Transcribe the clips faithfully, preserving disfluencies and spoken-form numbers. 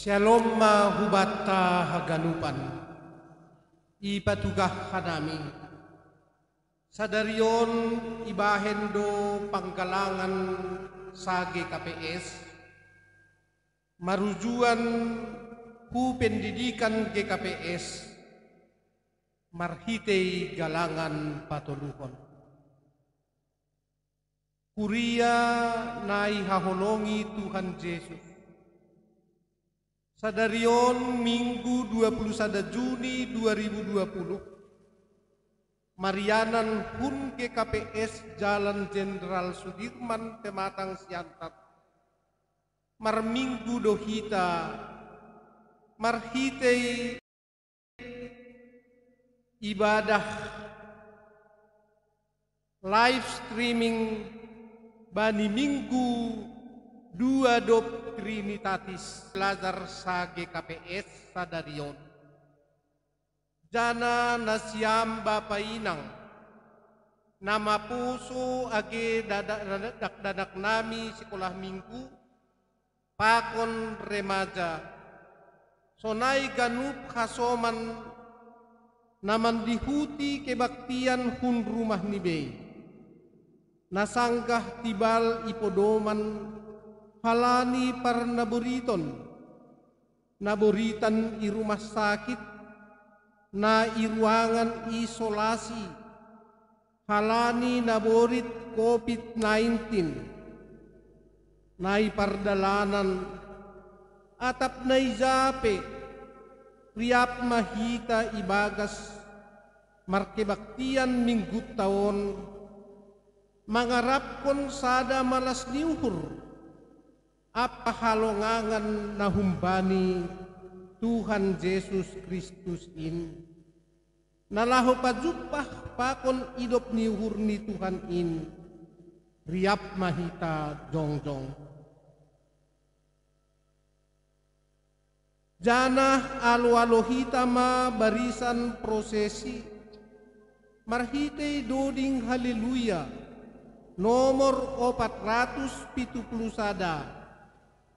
Syalom ma hubanta haganupan. Ipatugah hanami. Sadari on ibahen do panggalangan sa G K P S, marujuan hu pendidikan G K P S, marhitei galangan patoluhon. Kuria na ihaholongi Tuhan Jesus. Sadari on Minggu dua puluh sada Juni dua ribu dua puluh, marianan hun G K P S Jalan Jenderal Sudirman Pematang Siantar, marminggu do hita, marhitei ibadah live streaming bani Minggu dua dob Trinitatis Lazar sa G K P S sadari on. Jana nasiam bapa inang, na maposo age dada-, dakdanak nami sikolah Minggu, pakon remaja, sonai ganup hasoman na mandihuti kebaktian hun rumah ni bei, na sanggah tibal i podoman halani parnaboriton, na boritan i rumah sakit, na i ruangan isolasi, halani na borit covid nineteen, na i pardalanan, atap na i ja pe, riap ma hita ibagas markebaktian Minggunta on, mangarapkon sada malas ni uhur, ampa halongangan na humbani Tuhan Jesus Kristus in, na laho pajumpah pakon idop ni uhur ni Tuhan in, riap ma hita jongjong. Janah alo-alo hita ma barisan prosesi marhitei doding Haleluya nomor opat ratus pitu puluh sada,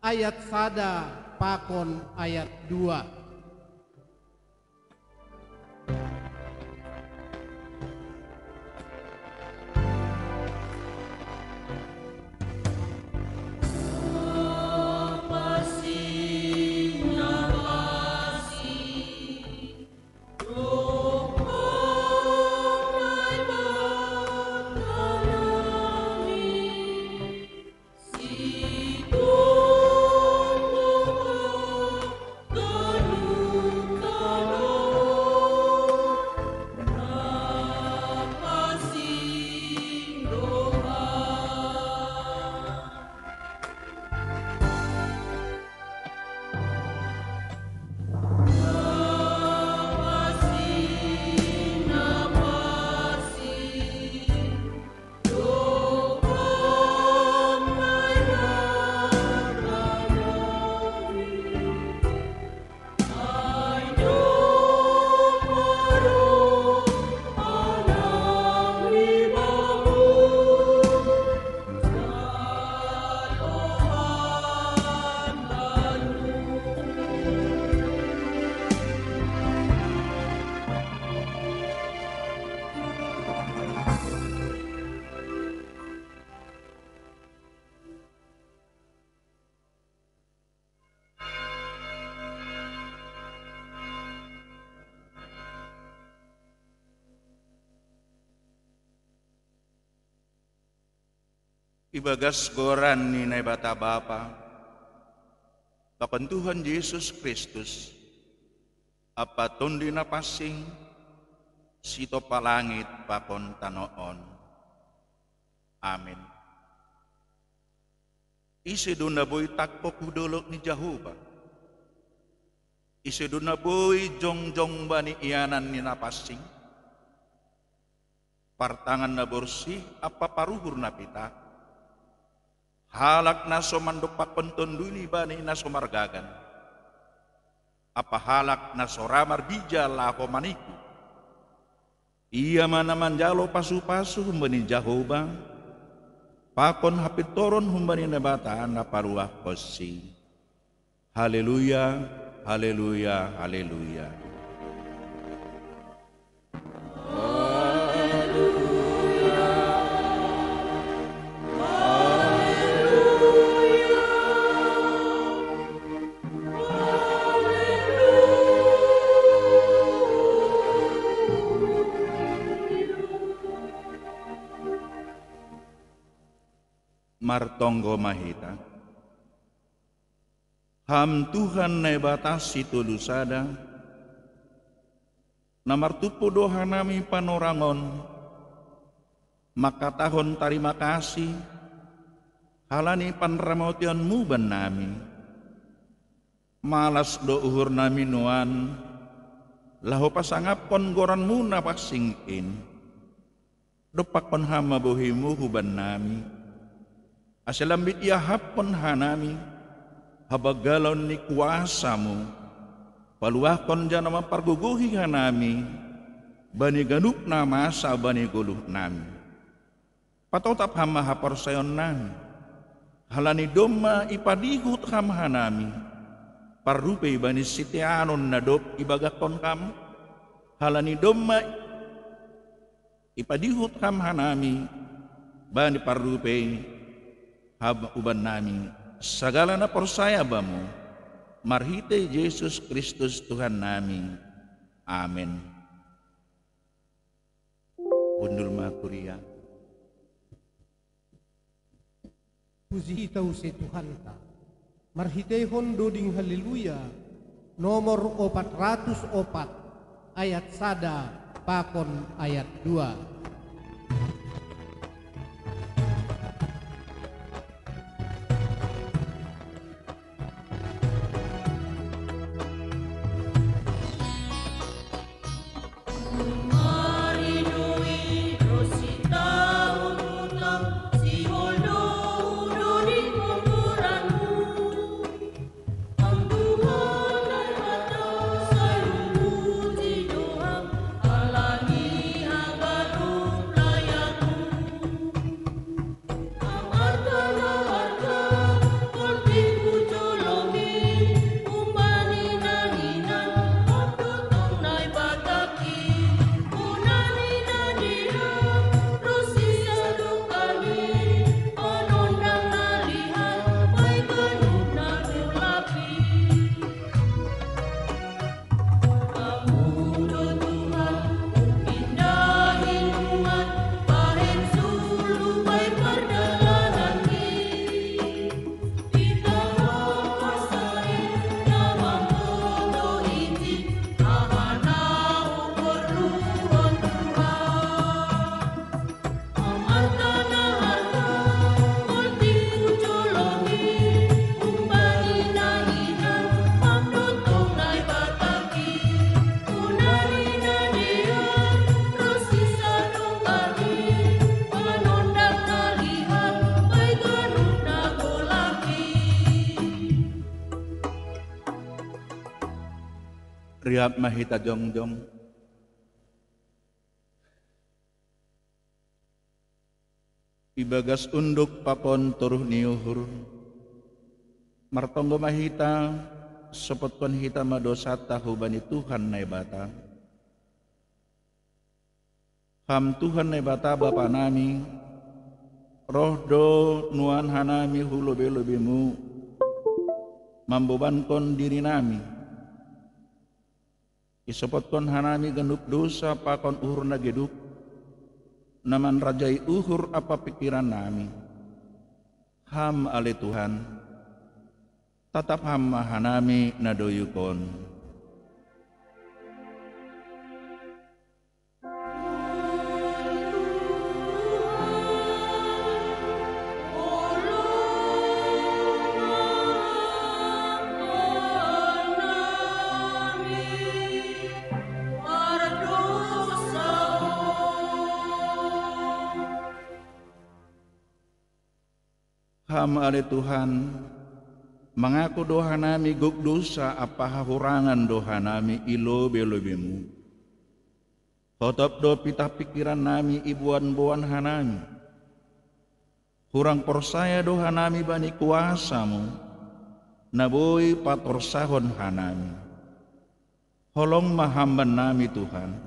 ayat sada pakon ayat dua. Ibagas goran ni Naibata Bapa, pakon Tuhan Jesus Kristus, ampa Tonduy Napansing, sitompa langit pakon tano on. Amin. Ise do na boi tangkog hu dolok ni Jahowa? Ise do na boi jongjong bani ianan ni Napansing? Partangan na borsih ampa paruhur na pitah, halak na so mandompakkon tonduyni bani na so margagan, ampa halak na so ra marbija laho maniku. Ia ma na manjalo pasu-pasu humbani Jahowa, pakon hapintoron humbani Naibata na paruahkonsi. Haleluya, haleluya, haleluya. Martonggo ma hita. Ham Tuhan Naibata sitolu sada, na martumpu do hanami panorangon, mangkatahon tarima kasih, halani panramotionmu bannami. Malas do uhurnami nuan, laho pasangapkon goranmu na pansing in. Dompakkon ham ma bohimu hubannami, ase lambit iahapkon hanami habanggalon ni kuasamu, paluahkon jana mampargogohi hanami bani ganup na masa bani goluhnami. Patotap ham ma haporsayaonnami, halani domma ipadihut ham hanami, parrupei bani siteanon na dob ibagahkon ham, halani domma ipadihut ham hanami, bani parrupei ham hubannami, sagala na porsaya bamu, marhitei Jesus Kristus Tuhannami. Amen. Hundul ma kuria. Puji hita use Tuhanta. Marhiteihon doding haleluya, nomor opat ratus opat, ayat sada pakon ayat dua. Rihap ma hita jongjong. Ibagas unduk pakon toruh ni uhur, martonggo ma hita, sopotkon hita ma dosanta hubani Tuhan Naibata. Ham Tuhan Naibata Bapa nami, roh do nuan hanami hu lobe-lobemu, mambobankon diri nami. Isopotkon hanami ganup dosa pakon uhur na geduk, na manrajai uhur ampa pingkiran nami. Ham ale Tuhan, tatap ham ma hanami na doyuk on. Ham ale Tuhan, mangaku do hanami gok dosa ampa hahurangan do hanami i lobe-lobemu. Hotop do pitah pingkiran nami iboan-boan hanami. Hurang porsaya do hanami bani kuasamu, na boi patorsahon hanami. Holong ma Ham bannami, Tuhan,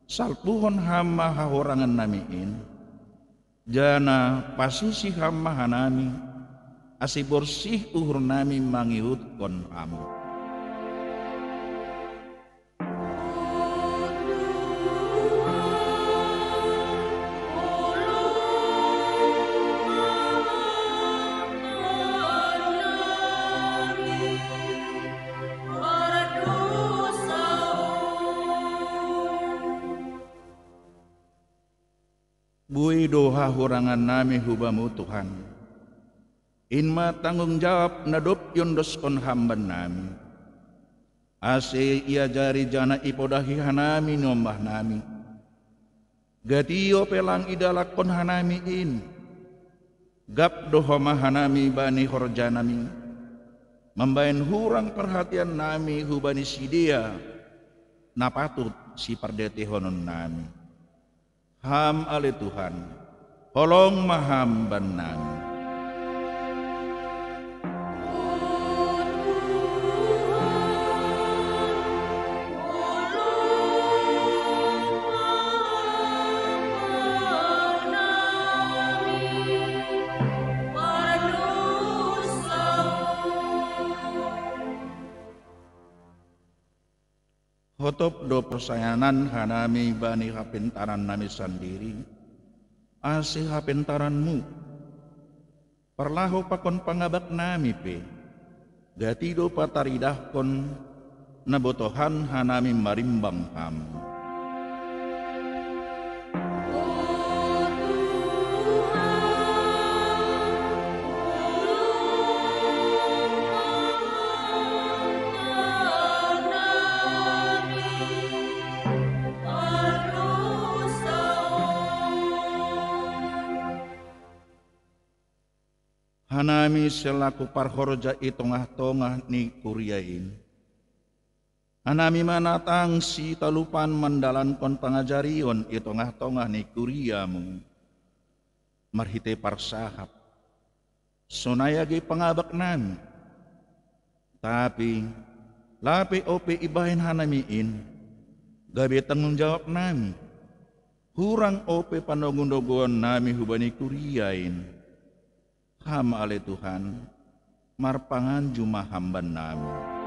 salpuhon Ham ma hahurangan nami in, jala pasisi Ham ma hanami, ase borsih uhur nami mangihuthon Ham. Boi do hahurangan nami hu Bamu, Tuhan. In ma tanggung jawab na dob iondoskon Ham bannami, ase iajari jala ipodahi hanami niombah nami. Gati ope lang idalankon hanami in, gap do homa hanami bani horja nami, mambahen hurang parhatian nami hubani sidea na patut sipardetehonon nami. Ham ale Tuhan, holong ma Ham bannami. Hotop do porsayanan hanami bani hapintaran nami sandiri, ase hapintaranMu. Parlaho pakon pangabak nami pe, gati do pataridahkon na botohan hanami marimbang Ham. Hanami selaku parhorja i tongah-tongah ni kuria in, hanami manatang sitalupan mandalankon pangajarion i tongah-tongah ni kuriaMu marhitei parsahap, sonai age pangabak nami. Tapi lape ope ibahen hanami in gabe tanggung jawab nami, hurang ope panogu-noguon nami hubani kuria in. Ham ale Tuhan, marpanganju ma Ham bannami.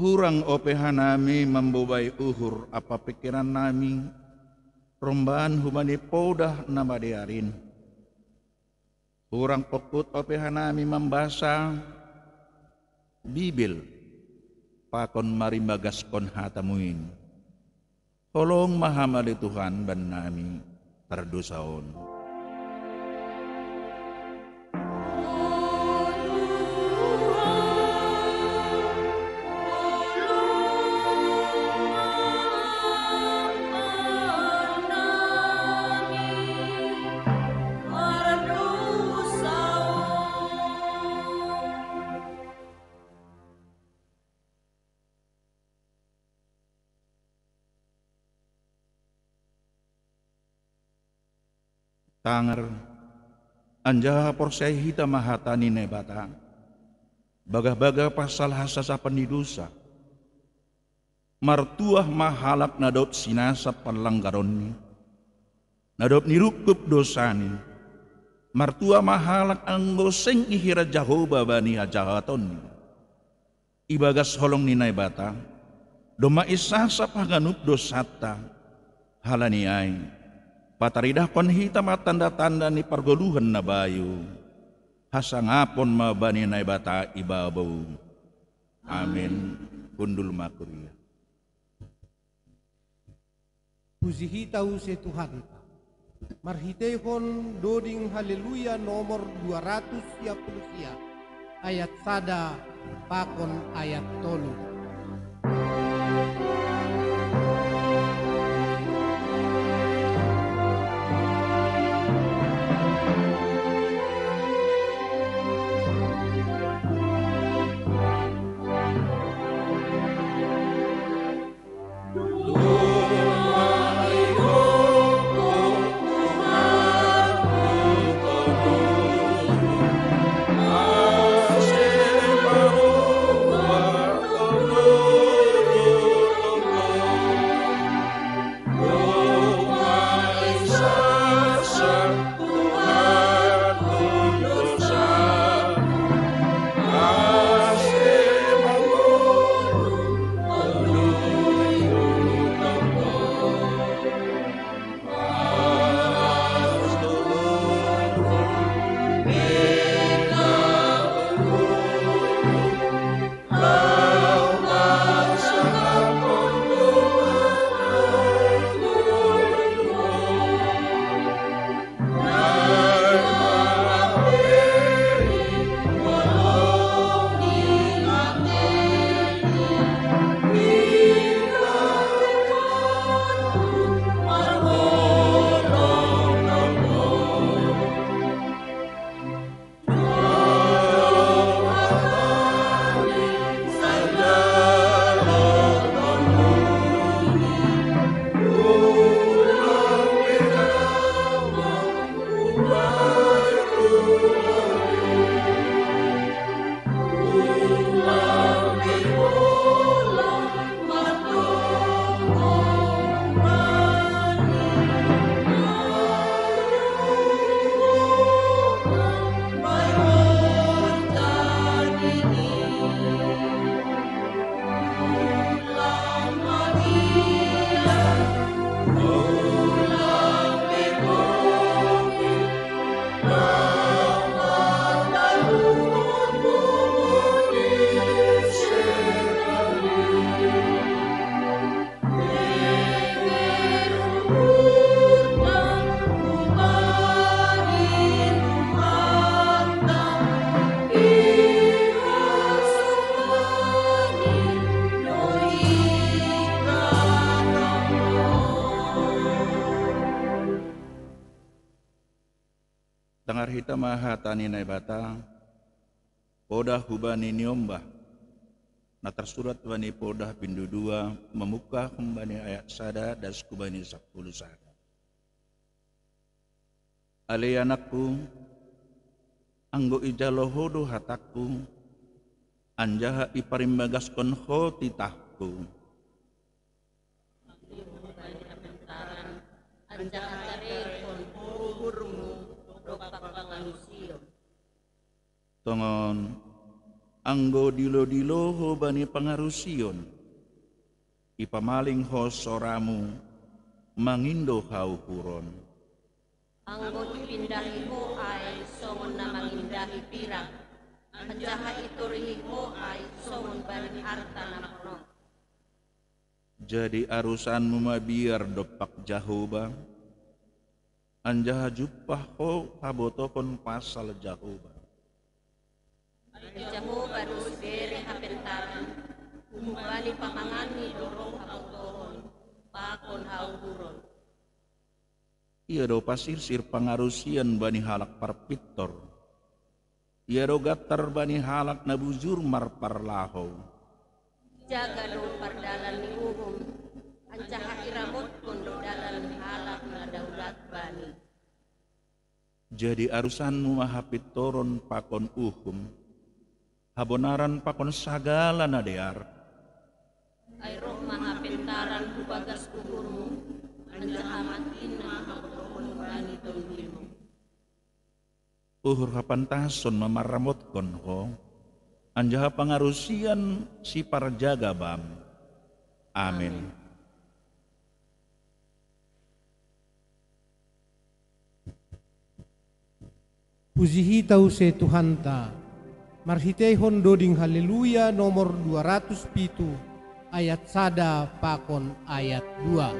Hurang ope hanami mambobai uhur ampa pingkiran nami romban hubani podah na madear in. Hurang pongkut ope hanami mambasa Bibel pakon marimbagaskon hataMu in. Holong ma Ham ale Tuhan bannami pardousa on. Tangar, anjaha porsea hita ma hata ni Naibata, bagah-bagah pasal hasasapan ni dousa. Martuah ma halak na dob sinasap panlanggaronni, na dob nirungkub dousani. Martuah ma halak anggo seng ihira Jahowa bani hajahatonni. Ibagas holong ni Naibata, domma isasap haganup dousanta. Halani ai, pataridahkon hita ma tanda-tanda ni pargoluhan na bayu. Hasangapon ma bani Naibata ibabou. Amin. Hundul ma kuria. Puji hita use Tuhanta. Marhiteihon doding Haleluya nomor dua ratus sia puluh sia, ayat sada pakon ayat tolu. Tangar hita ma hata ni Naibata, podah hubani niombah, na tarsurat bani podah bindu dua, mamungkah humbani ayat sada das hubani sapuluh sada. Ale anakku, anggo ijalo ho do hatangku, anjaha iparimbagaskon ho titahku. Anjaha carehon uhurmu dompak pangarusion. Tongon, anggo dilo-dilo ho bani pangarusion, ipamaling ho soramu mangindo hauhuron. Anggo ipindahi ho ai songon na mangindahi pirak, anjaha itorihi ho ai songon bani harta na ponok. Jadi arusanmu mabiar dompak Jahowa, anjaha jumpah ho habotohon pasal Jahowa. Jahowa do sibere hapentaran, humbani pamanganni do ro habotohon pakon hauhuron. Ia do pasirsir pangarusion bani halak parpintor. Ia do gantar bani halak na bujur marparlahou. Jaga do pardalan ni uhum, anjaha iramotkon do dalan ni halak na daulat bani. Jadi arusanmu ma hapintoron pakon uhum, habonaran pakon sagala na dear. Ai roh ma hapentaran hu bagas uhurmu, anjaha mangkin na habotohon bani tondimu. Uhur hapantason ma maramotkon ho, anjaha pangarusion siparjaga bam. Amin. Amin. Puji hita use Tuhanta, marhiteihon doding Haleluya nomor dua ratus pitu, ayat sada pakon ayat dua.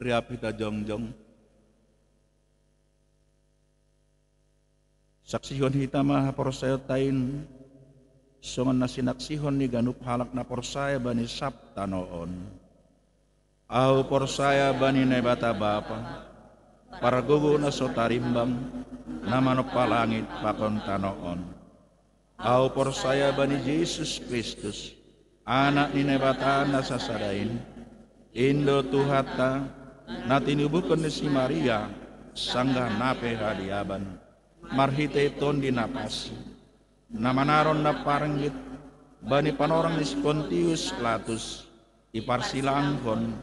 Riap hita jongjong. Saksihon hita ma haporsayaonta in, songon na sinaksihon ni ganup halak na porsaya bani sab tano on. Ahu porsaya bani Naibata Bapa, pargogo na so tarimbang, na manompa langit pakon tano on. Ahu porsaya bani Jesus Kristus, Anak ni Naibata na sasada in, in do Tuhanta, na tinubuhon ni si Maria sanggah na pe haliaban, marhitei Tondi Napansing, na manaron na parngit bani panorang ni si Pontius Pilatus, iparsilangkon,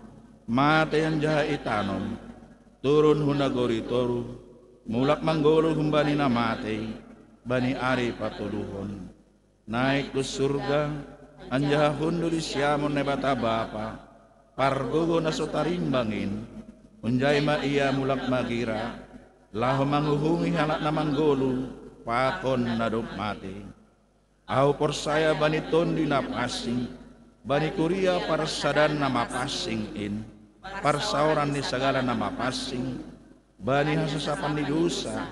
matei anjaha itanom, turun hu nagori toruh, mulak manggoluh humbani na matei, bani ari patoluhon. Naik hu surga, anjaha hundul di siamun Naibata Bapa, pargogo na so tarimbang in, hunjai ma Ia mulak magira, laho manguhungi halak na manggoluh pakon na dob matei. Ahu porsaya bani Tondi Napansing, bani kuria parsadaan na mapansing in, parsaoran ni sagala na mapansing, bani hasosapan ni dousa,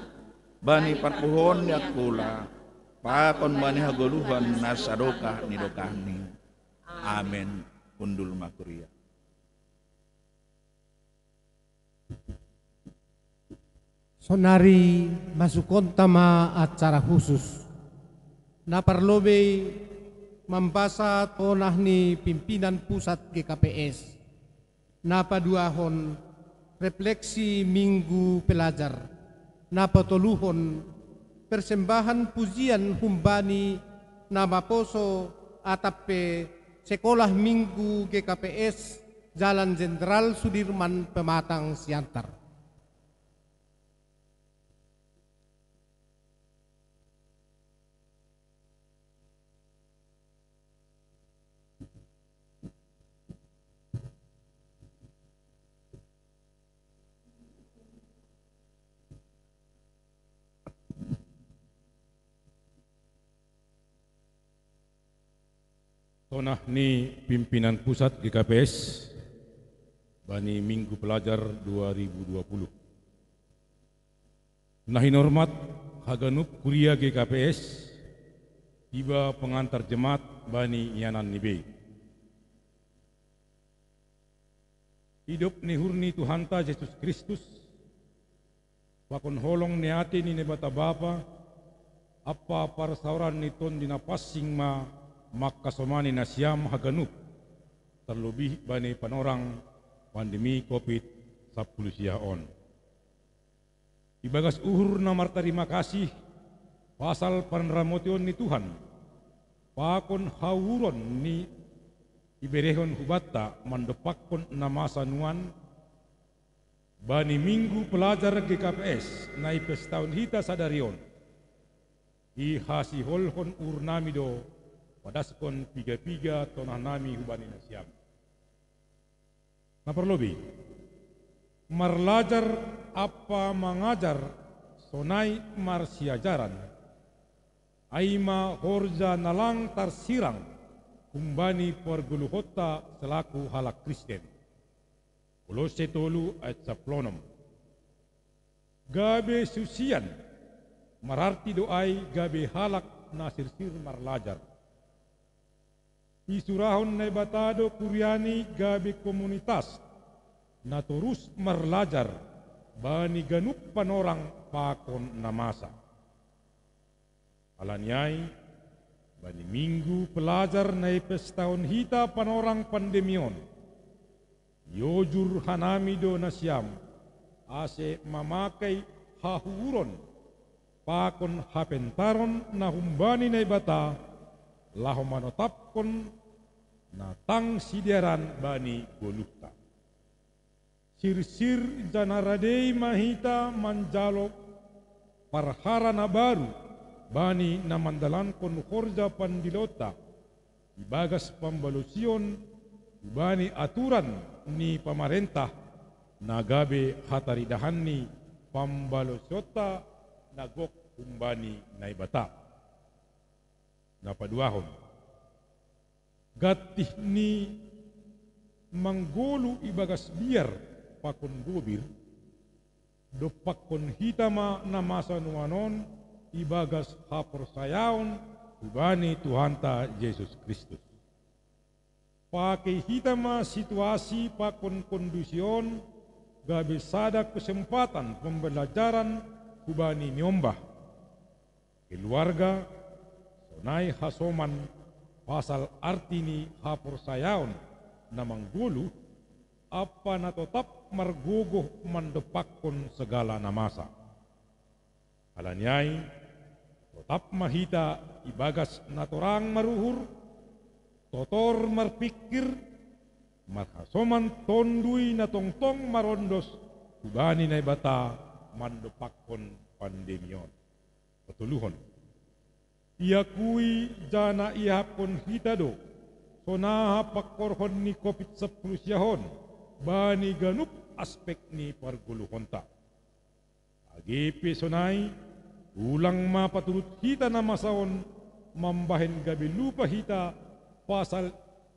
bani parpuhoon ni angkula, pakon bani hagoluhan na sadokah ni dokahni. Amen. Hundul ma kuria. Sonari masukonta ma acara khusus. Na parlobei, mambasa tonah ni pimpinan pusat G K P S. Na paduahon, refleksi Minggu Pelajar. Na patoluhon, persembahan pujian humbani na maposo atap pe Sekolah Minggu G K P S, Jalan Jenderal Sudirman, Pematang Siantar. Tonah ni pimpinan pusat G K P S bani Minggu Pelajar dua ribu dua puluh. Na hinormat haganup kuria G K P S, iba pengantar jemaat bani ianan ni bei. Idop ni uhur ni Tuhanta Jesus Kristus, pakon holong ni atei ni Naibata Bapa, ampa parsaoran ni Tondi Napansing ma mangkasomani nasiam haganup, terlebih bani panorang pandemi covid sampulu sia on. Ibagas uhur na martarima kasih pasal panramotion ni Tuhan, pakon hauhuron ni iberehon hubanta mandompakkon na masa nuan, bani Minggu Pelajar G K P S na ipestahon hita sadari on, ihasiholhon uhurnami do padashon piga-piga tonahnami hubani nasiam. Na parlobei, marlajar ampa mangajar sonai marsiajaran, ai ma horja na lang tarsirang humbani pargoluhonta selaku halak Kristen. Kolosse tolu ayat sampulu onom. Gabe susian, mararti do ai gabe halak na sirsir marlajar. Isurahon Naibata do kuriaNi gabe komunitas na torus marlajar bani ganup panorang pakon na masa. Ala ni ai, bani Minggu Pelajar na ipestahon hita panorang pandemi on, iojur hanami do nasiam, ase mamakei hauhuron pakon hapentaron na humbani Naibata, laho manotapkon na tang sidearan bani goluhta. Sirsir janah rade ma hita manjalo parhara na baru bani na mandalankon horja pandiloonta, ibagas pambalosion hubani aturan ni pamarentah, na gabe hataridahan ni pambalosionta na gok humbani Naibata. Na paduahon, gantih ni manggoluh ibagas biar pakon gobir, dompakkon hita ma na masa nuan on ibagas haporsayaon hubani Tuhanta Jesus Kristus. Pakei hita ma situasi pakon kondisi on, gabe sada kesempatan pembelajaran hubani niombah. Keluarga, sonai hasoman pasal arti ni haporsayaon na manggoluh, ampa na totap margogoh mandompakkon segala na masa. Halani ai, totap ma hita ibagas na torang maruhur, totor marpingkir, marhasoman Tonduy na tongtong marondos hubani Naibata mandompakkon pandemi on. Patoluhon. Iakui janah iahapkon hita do, sonaha pangkorhon ni covid sampulu siahon, bani ganup aspek ni pargoluhonta. Age pe sonai, ulang ma paturut hita na masa on, mambahen gabe lupa hita, pasal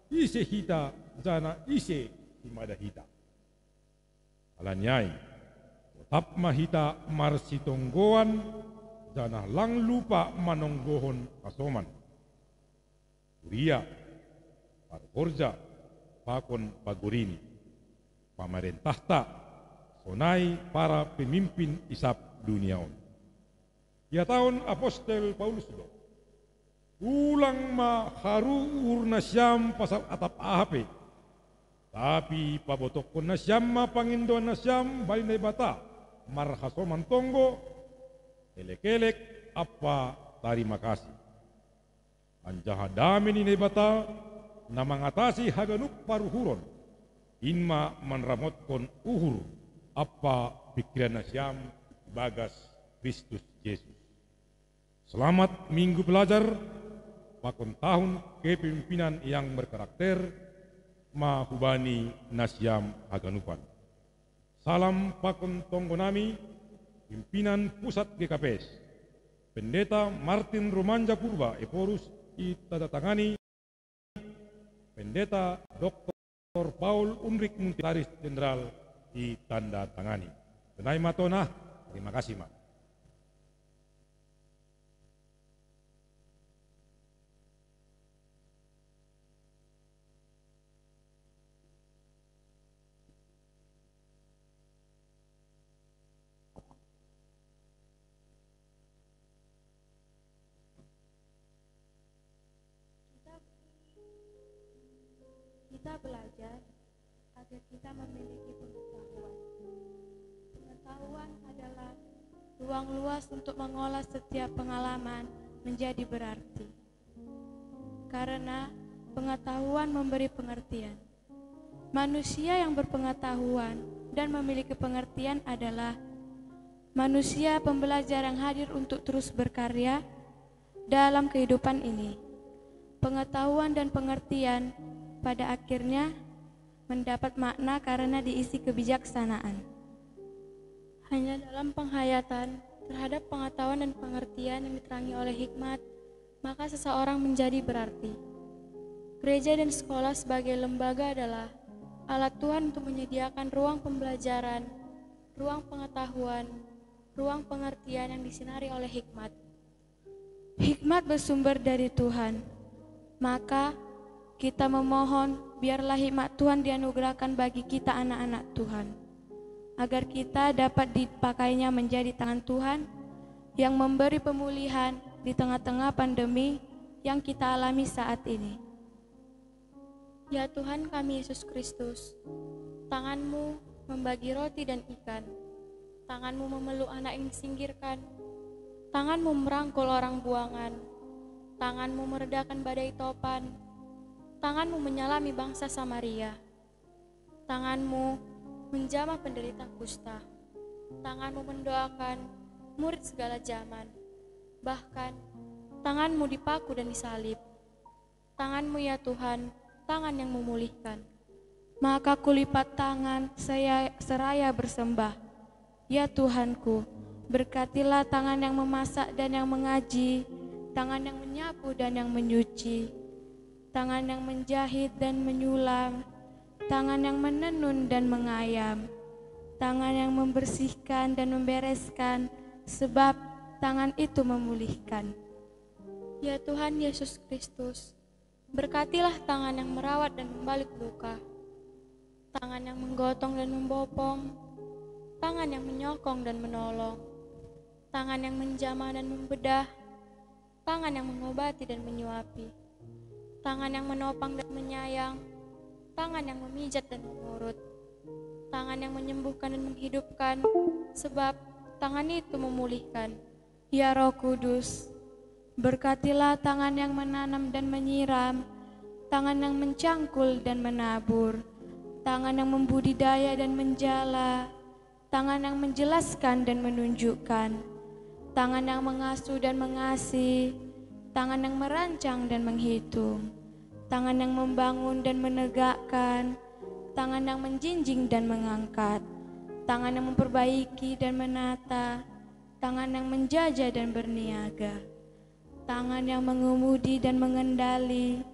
ise hita, janah ise simada hita. Halani ai, totap ma hita marsitonggoan, janah lang lupa manonggohon hasoman. Kuria, parhorja, pakon pagorini, pamarentahta, sonai para pemimpin isap dunia on. Ihatahon apostel Paulus do: Ulang ma haru uhur nasiam pasal atap aha pe, tapi pabotokkon nasiam ma pangindoan nasiam bani Naibata marhasoman tonggo, elek-elek ampa tarima kasih. Anjaha dame ni Naibata, na mangatasi haganup paruhuron, in ma manramotkon uhur ampa pingkiran nasiam bagas Kristus Jesus. Selamat Minggu Pelajar, pakon tahun kepemimpinan yang berkarakter, ma hubani nasiam haganupan. Salam pakon tonggo nami, pimpinan pusat G K P S, Pendeta Martin Rumanja Purba Ephorus, itandatangani, Pendeta Doktor Paul Unrik Munti, Sekretaris Jenderal, itandatangani. Sonai ma tona, terima kasih ma. Kita, kita belajar agar kita memiliki pengetahuan. Pengetahuan adalah ruang luas untuk mengolah setiap pengalaman menjadi berarti. Karena pengetahuan memberi pengertian. Manusia yang berpengetahuan dan memiliki pengertian adalah manusia pembelajar yang hadir untuk terus berkarya dalam kehidupan ini. Pengetahuan dan pengertian pada akhirnya mendapat makna karena diisi kebijaksanaan. Hanya dalam penghayatan terhadap pengetahuan dan pengertian yang diterangi oleh hikmat, maka seseorang menjadi berarti. Gereja dan sekolah sebagai lembaga adalah alat Tuhan untuk menyediakan ruang pembelajaran, ruang pengetahuan, ruang pengertian yang disinari oleh hikmat. Hikmat bersumber dari Tuhan. Maka, kita memohon, biarlah hikmat Tuhan dianugerahkan bagi kita anak-anak Tuhan, agar kita dapat dipakainya menjadi tangan Tuhan yang memberi pemulihan di tengah-tengah pandemi yang kita alami saat ini. Ya Tuhan kami Yesus Kristus, tangan-Mu membagi roti dan ikan, tangan-Mu memeluk anak yang disingkirkan, tangan-Mu merangkul orang buangan, tangan-Mu meredakan badai topan, tangan-Mu menyalami bangsa Samaria, tangan-Mu menjamah penderita kusta, tangan-Mu mendoakan murid segala zaman, bahkan tangan-Mu dipaku dan disalib. Tangan-Mu ya Tuhan, tangan yang memulihkan. Maka kulipat tangan saya seraya bersembah. Ya Tuhanku, berkatilah tangan yang memasak dan yang mengaji, tangan yang menyapu dan yang menyuci, tangan yang menjahit dan menyulam, tangan yang menenun dan mengayam, tangan yang membersihkan dan membereskan, sebab tangan itu memulihkan. Ya Tuhan Yesus Kristus, berkatilah tangan yang merawat dan membalik luka, tangan yang menggotong dan membopong, tangan yang menyokong dan menolong, tangan yang menjamah dan membedah, tangan yang mengobati dan menyuapi, tangan yang menopang dan menyayang, tangan yang memijat dan mengurut, tangan yang menyembuhkan dan menghidupkan, sebab tangan itu memulihkan. Ya Roh Kudus, berkatilah tangan yang menanam dan menyiram, tangan yang mencangkul dan menabur, tangan yang membudidaya dan menjala, tangan yang menjelaskan dan menunjukkan, tangan yang mengasuh dan mengasihi, tangan yang merancang dan menghitung, tangan yang membangun dan menegakkan, tangan yang menjinjing dan mengangkat, tangan yang memperbaiki dan menata, tangan yang menjajah dan berniaga, tangan yang mengemudi dan mengendali,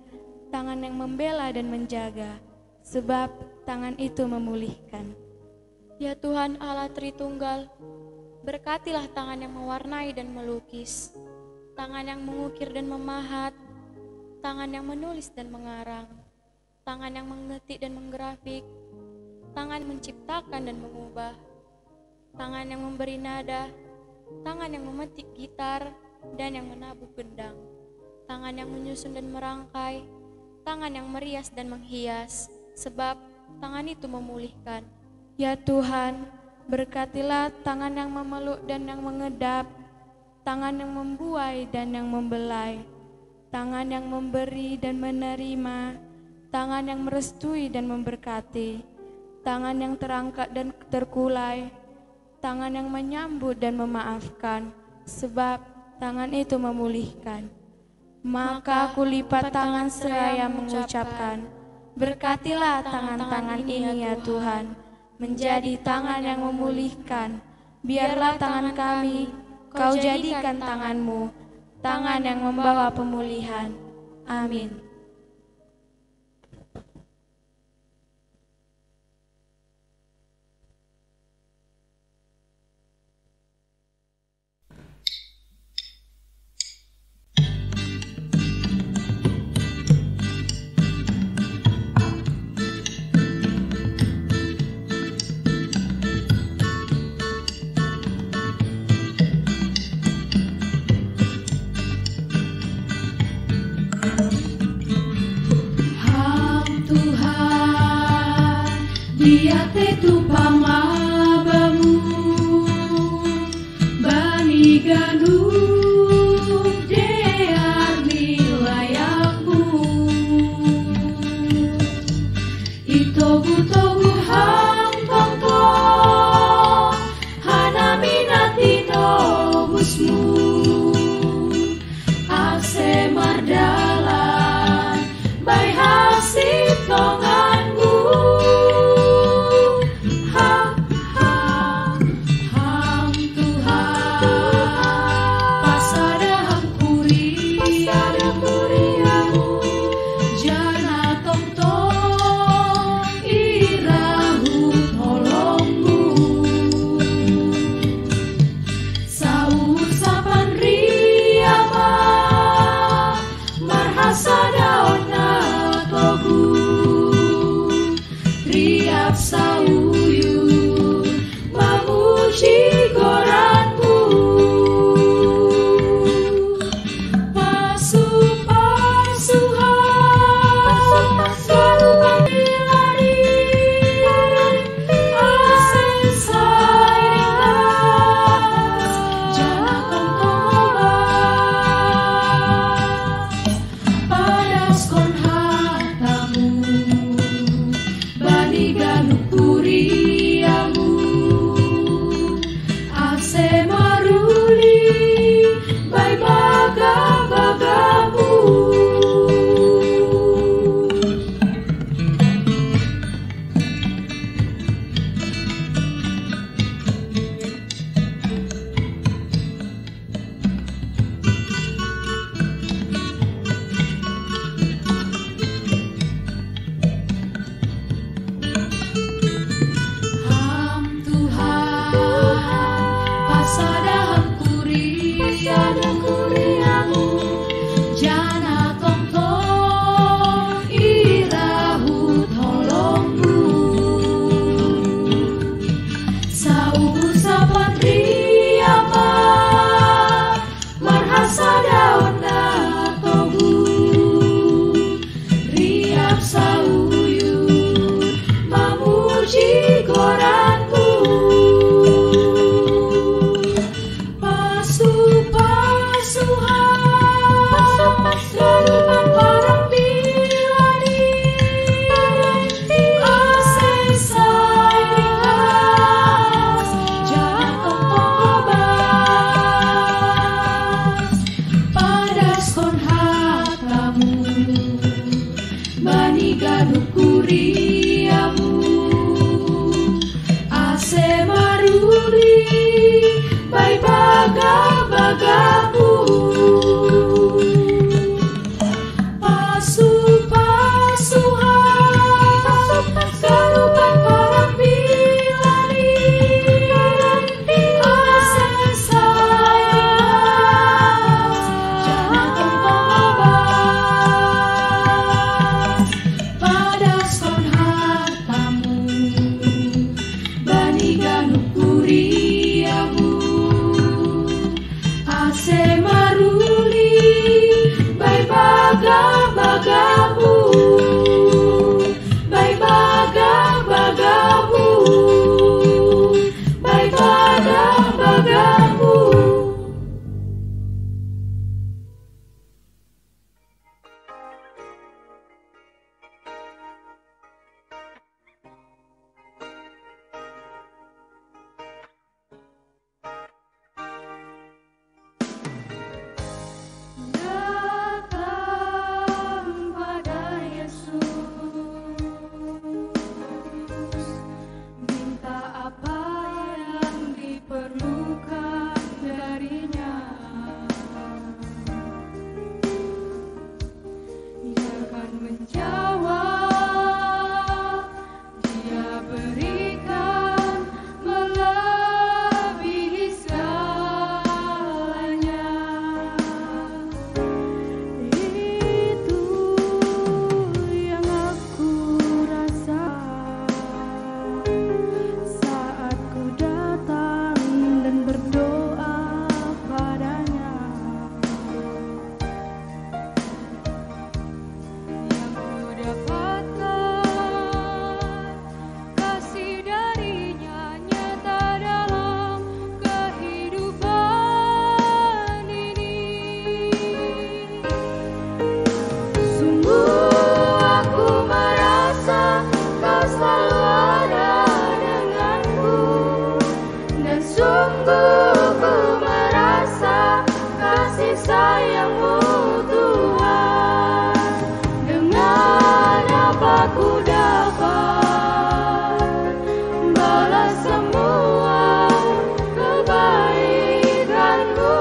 tangan yang membela dan menjaga, sebab tangan itu memulihkan. Ya Tuhan Allah Tritunggal, berkatilah tangan yang mewarnai dan melukis, tangan yang mengukir dan memahat, tangan yang menulis dan mengarang, tangan yang mengetik dan menggrafik, tangan menciptakan dan mengubah, tangan yang memberi nada, tangan yang memetik gitar dan yang menabuh gendang, tangan yang menyusun dan merangkai, tangan yang merias dan menghias, sebab tangan itu memulihkan. Ya Tuhan, berkatilah tangan yang memeluk dan yang mengedap, tangan yang membuai dan yang membelai, tangan yang memberi dan menerima, tangan yang merestui dan memberkati, tangan yang terangkat dan terkulai, tangan yang menyambut dan memaafkan, sebab tangan itu memulihkan. Maka kulipat tangan seraya mengucapkan, berkatilah tangan-tangan ini ya Tuhan, menjadi tangan yang memulihkan. Biarlah tangan kami kau jadikan tanganmu, tangan yang membawa pemulihan. Amin. Semaruli, bai bagah-bagahmu, bai bagah-bagahmu, bai bagah-bagahmu. Datang pada Yesus, minta apa yang diperlukan darinya. Dia akan menjawab, Dia berikan melebihi segalanya. Itu yang aku rasa saat ku datang dan berdoa pada-Nya. Yang ku dapatkan, kasih dari-Nya nyata dalam kehidupan ini. Sungguh aku merasa Kau selalu ada denganku, dan sungguh ku merasa kasih sayang-Mu, Tuhan. Dengan apa ku dapat balas semua kebaikan-Mu?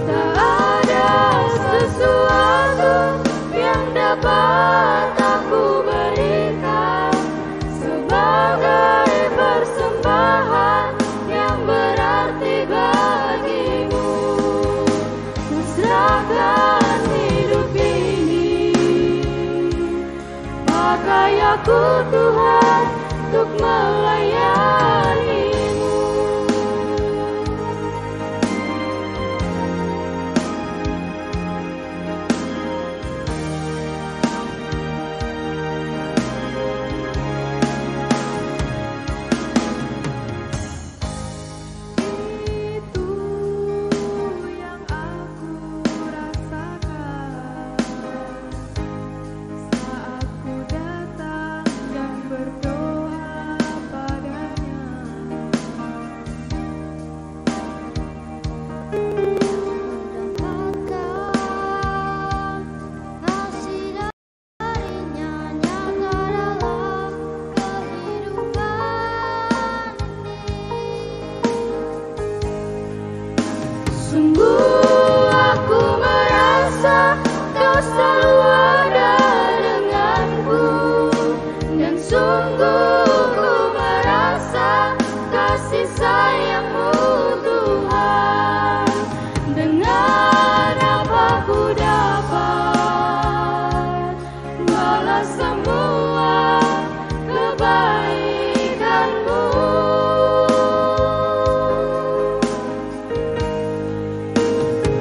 Tak ada sesuatu yang dapat aku berikan sebagai persembahan yang berarti bagi-Mu. Ku serahkan hidup ini, pakai aku, Tuhan, untuk melayani-Mu. Itu yang aku rasakan saat ku datang dan berdoa pada-Nya. Dapatkan kasih dari-Nya nyata dalam kehidupan ini. Sungguh aku merasa Kau selalu ada denganku, dan sungguh ku merasa kasih sayang-Mu, Tuhan. Dengan apa ku dapat balas semua kebaikan-Mu?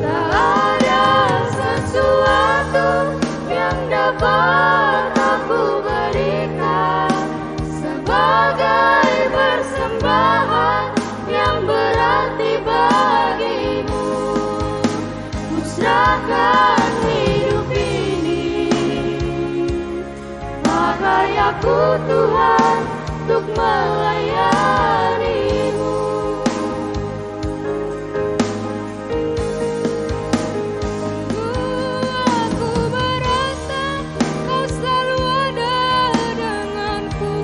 Tak ada sesuatu yang dapat aku berikan sebagai persembahan yang berarti bagi-Mu. Ku serahkan hidup ini, pakai aku, Tuhan, untuk melayani-Mu. Sungguh aku merasa Kau selalu ada denganku,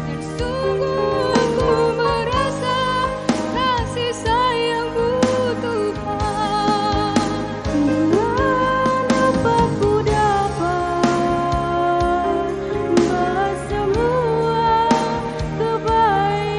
dan sungguh aku merasa kasih sayang-Mu, Tuhan. Dengan apa ku dapat balas semua kebaikan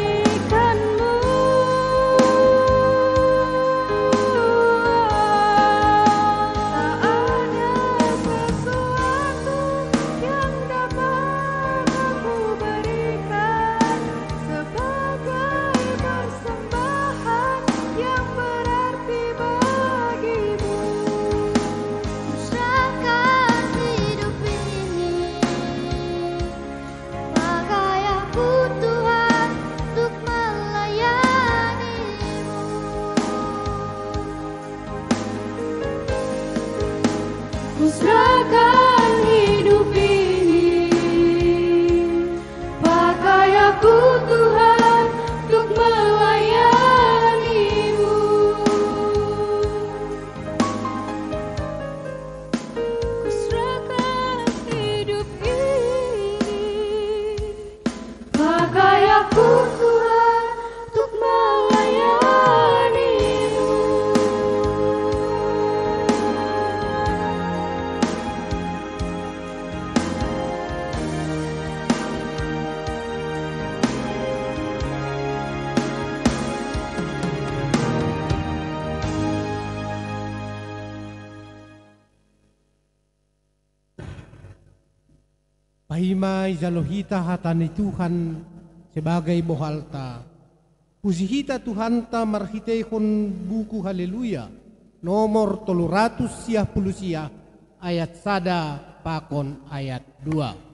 Ai ma ijalo hita hata ni Tuhan sebagai bohalta. Puji hita Tuhanta marhiteihon buku Haleluya, nomor tolu ratus siah puluh siah, ayat sada pakon ayat dua.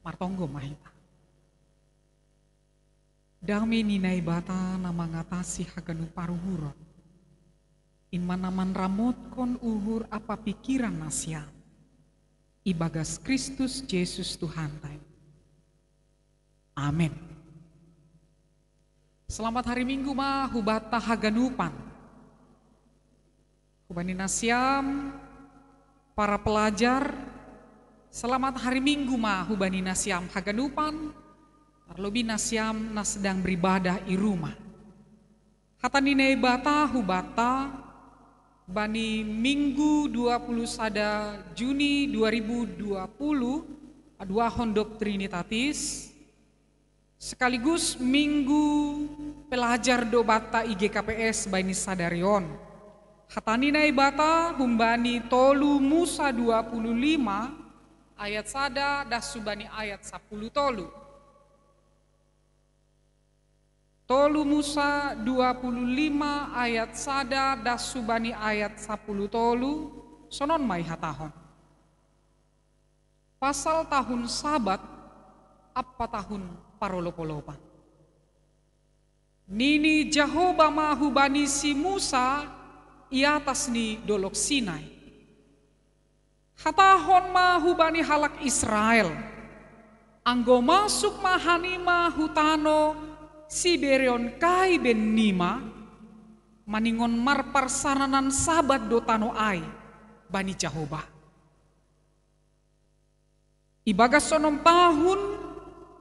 Martonggo ma hita. Dame ni Naibata na mangatasi haganup paruhuron, in ma na manramotkon uhur ampa pingkiran nasiam, ibagas Kristus Jesus Tuhanta i. Amen. Selamat hari Minggu ma hubanta haganupan. Hubani nasiam para pelajar, selamat hari Minggu ma hubani nasiam haganupan, tarlobi nasiam na sedang beribadah i rumah. Hata ni Naibata hubanta bani Minggu dua puluh sada Juni dua ribu dua puluh, aduahon dob Trinitatis, sekaligus Minggu pelajar do banta i G K P S bani sadari on. Hata ni Naibata humbani tolu Musa dua puluh lima ayat sada das hubani ayat sapuluh tolu. Tolu Musa dua puluh lima ayat sada das hubani ayat sapuluh tolu, sonon ma ihatahon. Pasal tahun Sabat ampa tahun parolopolopan. Nini Jahowa ma hubani si Musa i atas ni dolok Sinai. Hatahon ma hubani halak Israel: Anggo masuk ma hanima hu tano sibereonkai bennima, maningon marparsaranan Sabat do tano ai bani Jahowa. Ibagas onom tahun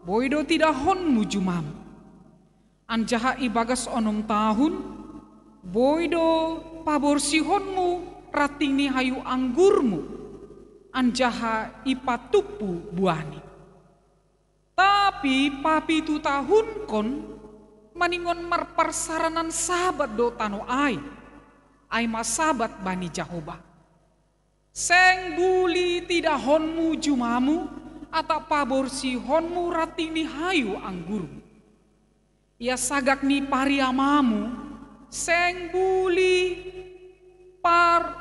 boi do tidahonmu jumamu, anjaha ibagas onom tahun boi do paborsihonmu ranting ni hayu anggurmu, anjaha ipatumpu buahni. Tapi papitu tahunkon maningon marparsaranan Sabat do tano ai, ai ma Sabat bani Jahowa. Seng buli tidahonmu jumamu atap paborsihonmu ranting ni hayu anggurmu. Ia sagak ni pariamamu seng buli par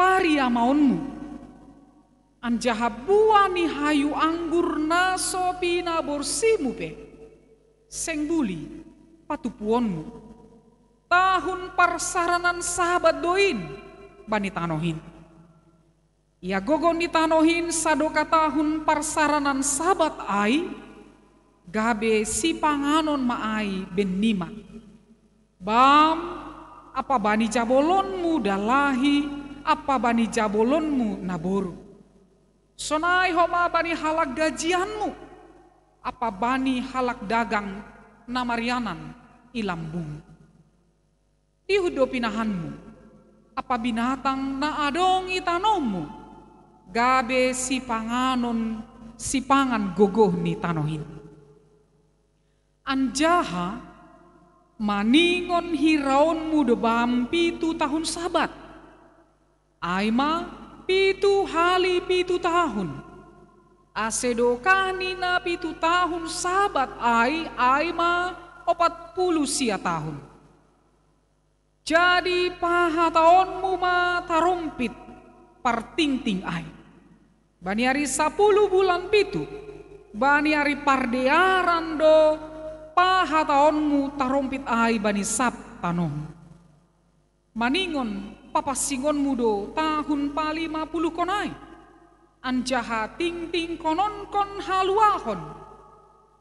pariamaonmu, anjaha buah ni hayu anggur na so pinaborsihmu pe seng buli patumpuonmu. Tahun parsaranan Sabat do in bani tano in. Ia gogoh ni tano in sadokah tahun parsaranan Sabat ai, gabe sipanganon ma ai bennima, bam ampa bani jabolonmu dalahi ampa bani jabolonmu naboru. Sonai homa bani halak gajianmu ampa bani halak dagang na marianan i lambungmu. Dihut do pinahanmu ampa binatang na adong i tanomu, gabe sipanganon sipangan gogoh ni tano in. Anjaha maningon hiraonmu do bam pitu tahun Sabat, ai ma pitu hali pitu tahun, ase dokah ni na pitu tahun Sabat ai, ai ma ompat puluh sia tahun. Jadi pahataonmu ma tarompit partingting ai. Bani ari sapuluh bulan pitu, bani ari pardearan do pahataonmu tarompit ai bani sab tanomu. Maningon papassingonmu do tahun palima puluhkon ai, anjaha tingtingkononkon haluahon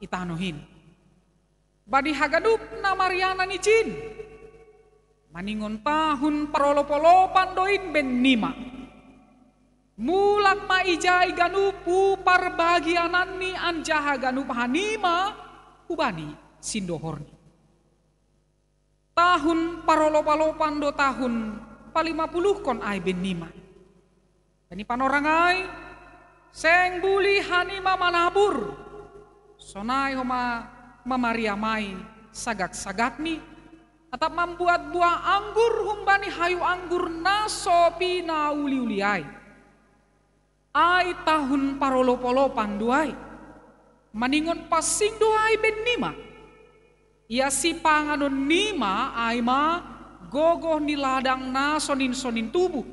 i tano in. Bani haganup na marianan i jin, maningon tahun parolopolopan do in bennima. Mulak ma ijai ganup hu parbagiananni anjaha ganup hanima hubani sindohorni. Tahun parolopolopan do tahun palima puluhkon ai bennima. Bani panorang ai, seng buli hanima manabur, sonai homa mamariamai sagak-sagakni, atap mambuat buah anggur humbani hayu anggur na so pinauliuli ai. Ai tahun parolopolopan do ai, maningon pansing do ai bennima. Ia sipanganonnima ai ma gogoh ni ladang na sonin-sonin tubu.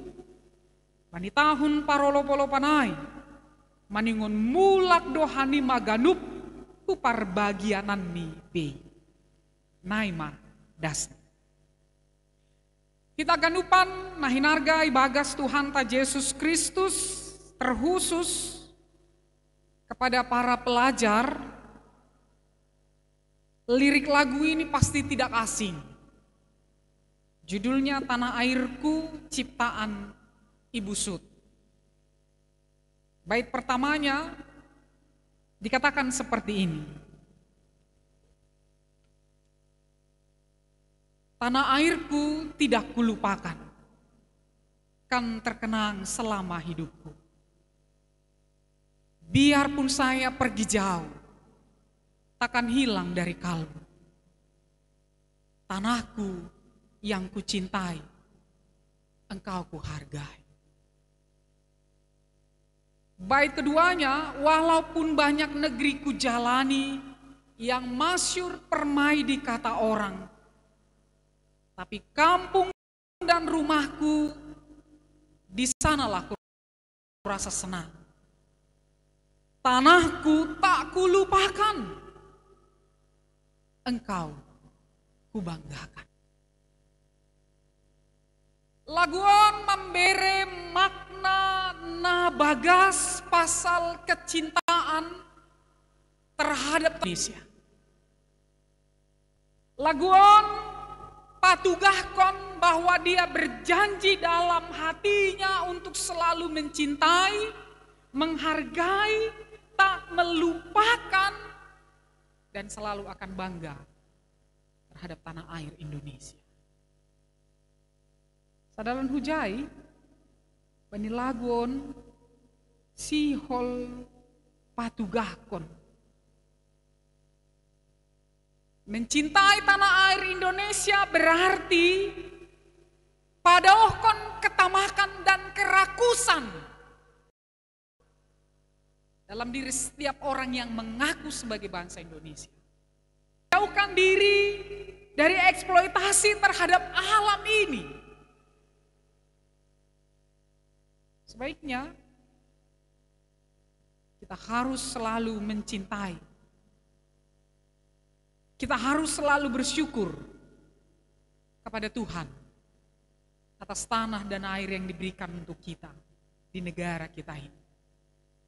Bani tahun parolopolopan ai, Maningon mulak do hanima ganup, huparbagiananmi bei. Naima dasni. Hita ganupan na hinarga ibagas Tuhanta Jesus Kristus, terkhusus kepada para pelajar, lirik lagu ini pasti tidak asing. Judulnya Tanah Airku Ciptaan Ibu Sut. Bait pertamanya dikatakan seperti ini. Tanah airku tidak kulupakan, kan terkenang selama hidupku. Biarpun saya pergi jauh, takkan hilang dari kalbu. Tanahku yang kucintai, engkau kuhargai. Bait keduanya, walaupun banyak negeri kujalani yang masyur permai di kata orang, tapi kampung dan rumahku, di sanalah kurasa senang. Tanahku tak kulupakan, engkau kubanggakan. Lagu on mambere makna na bagas pasal kecintaan terhadap Indonesia. Lagu on patugahkon bahwa dia berjanji dalam hatinya untuk selalu mencintai, menghargai, tak melupakan, dan selalu akan bangga terhadap tanah air Indonesia. Sadalan hujai, bani lagu on sihol patugahkon. Mencintai tanah air Indonesia berarti padaohkon ketamakan dan kerakusan dalam diri setiap orang yang mengaku sebagai bangsa Indonesia. Jauhkan diri dari eksploitasi terhadap alam ini. Sebaiknya kita harus selalu mencintai. Kita harus selalu bersyukur kepada Tuhan atas tanah dan air yang diberikan untuk kita di negara kita ini.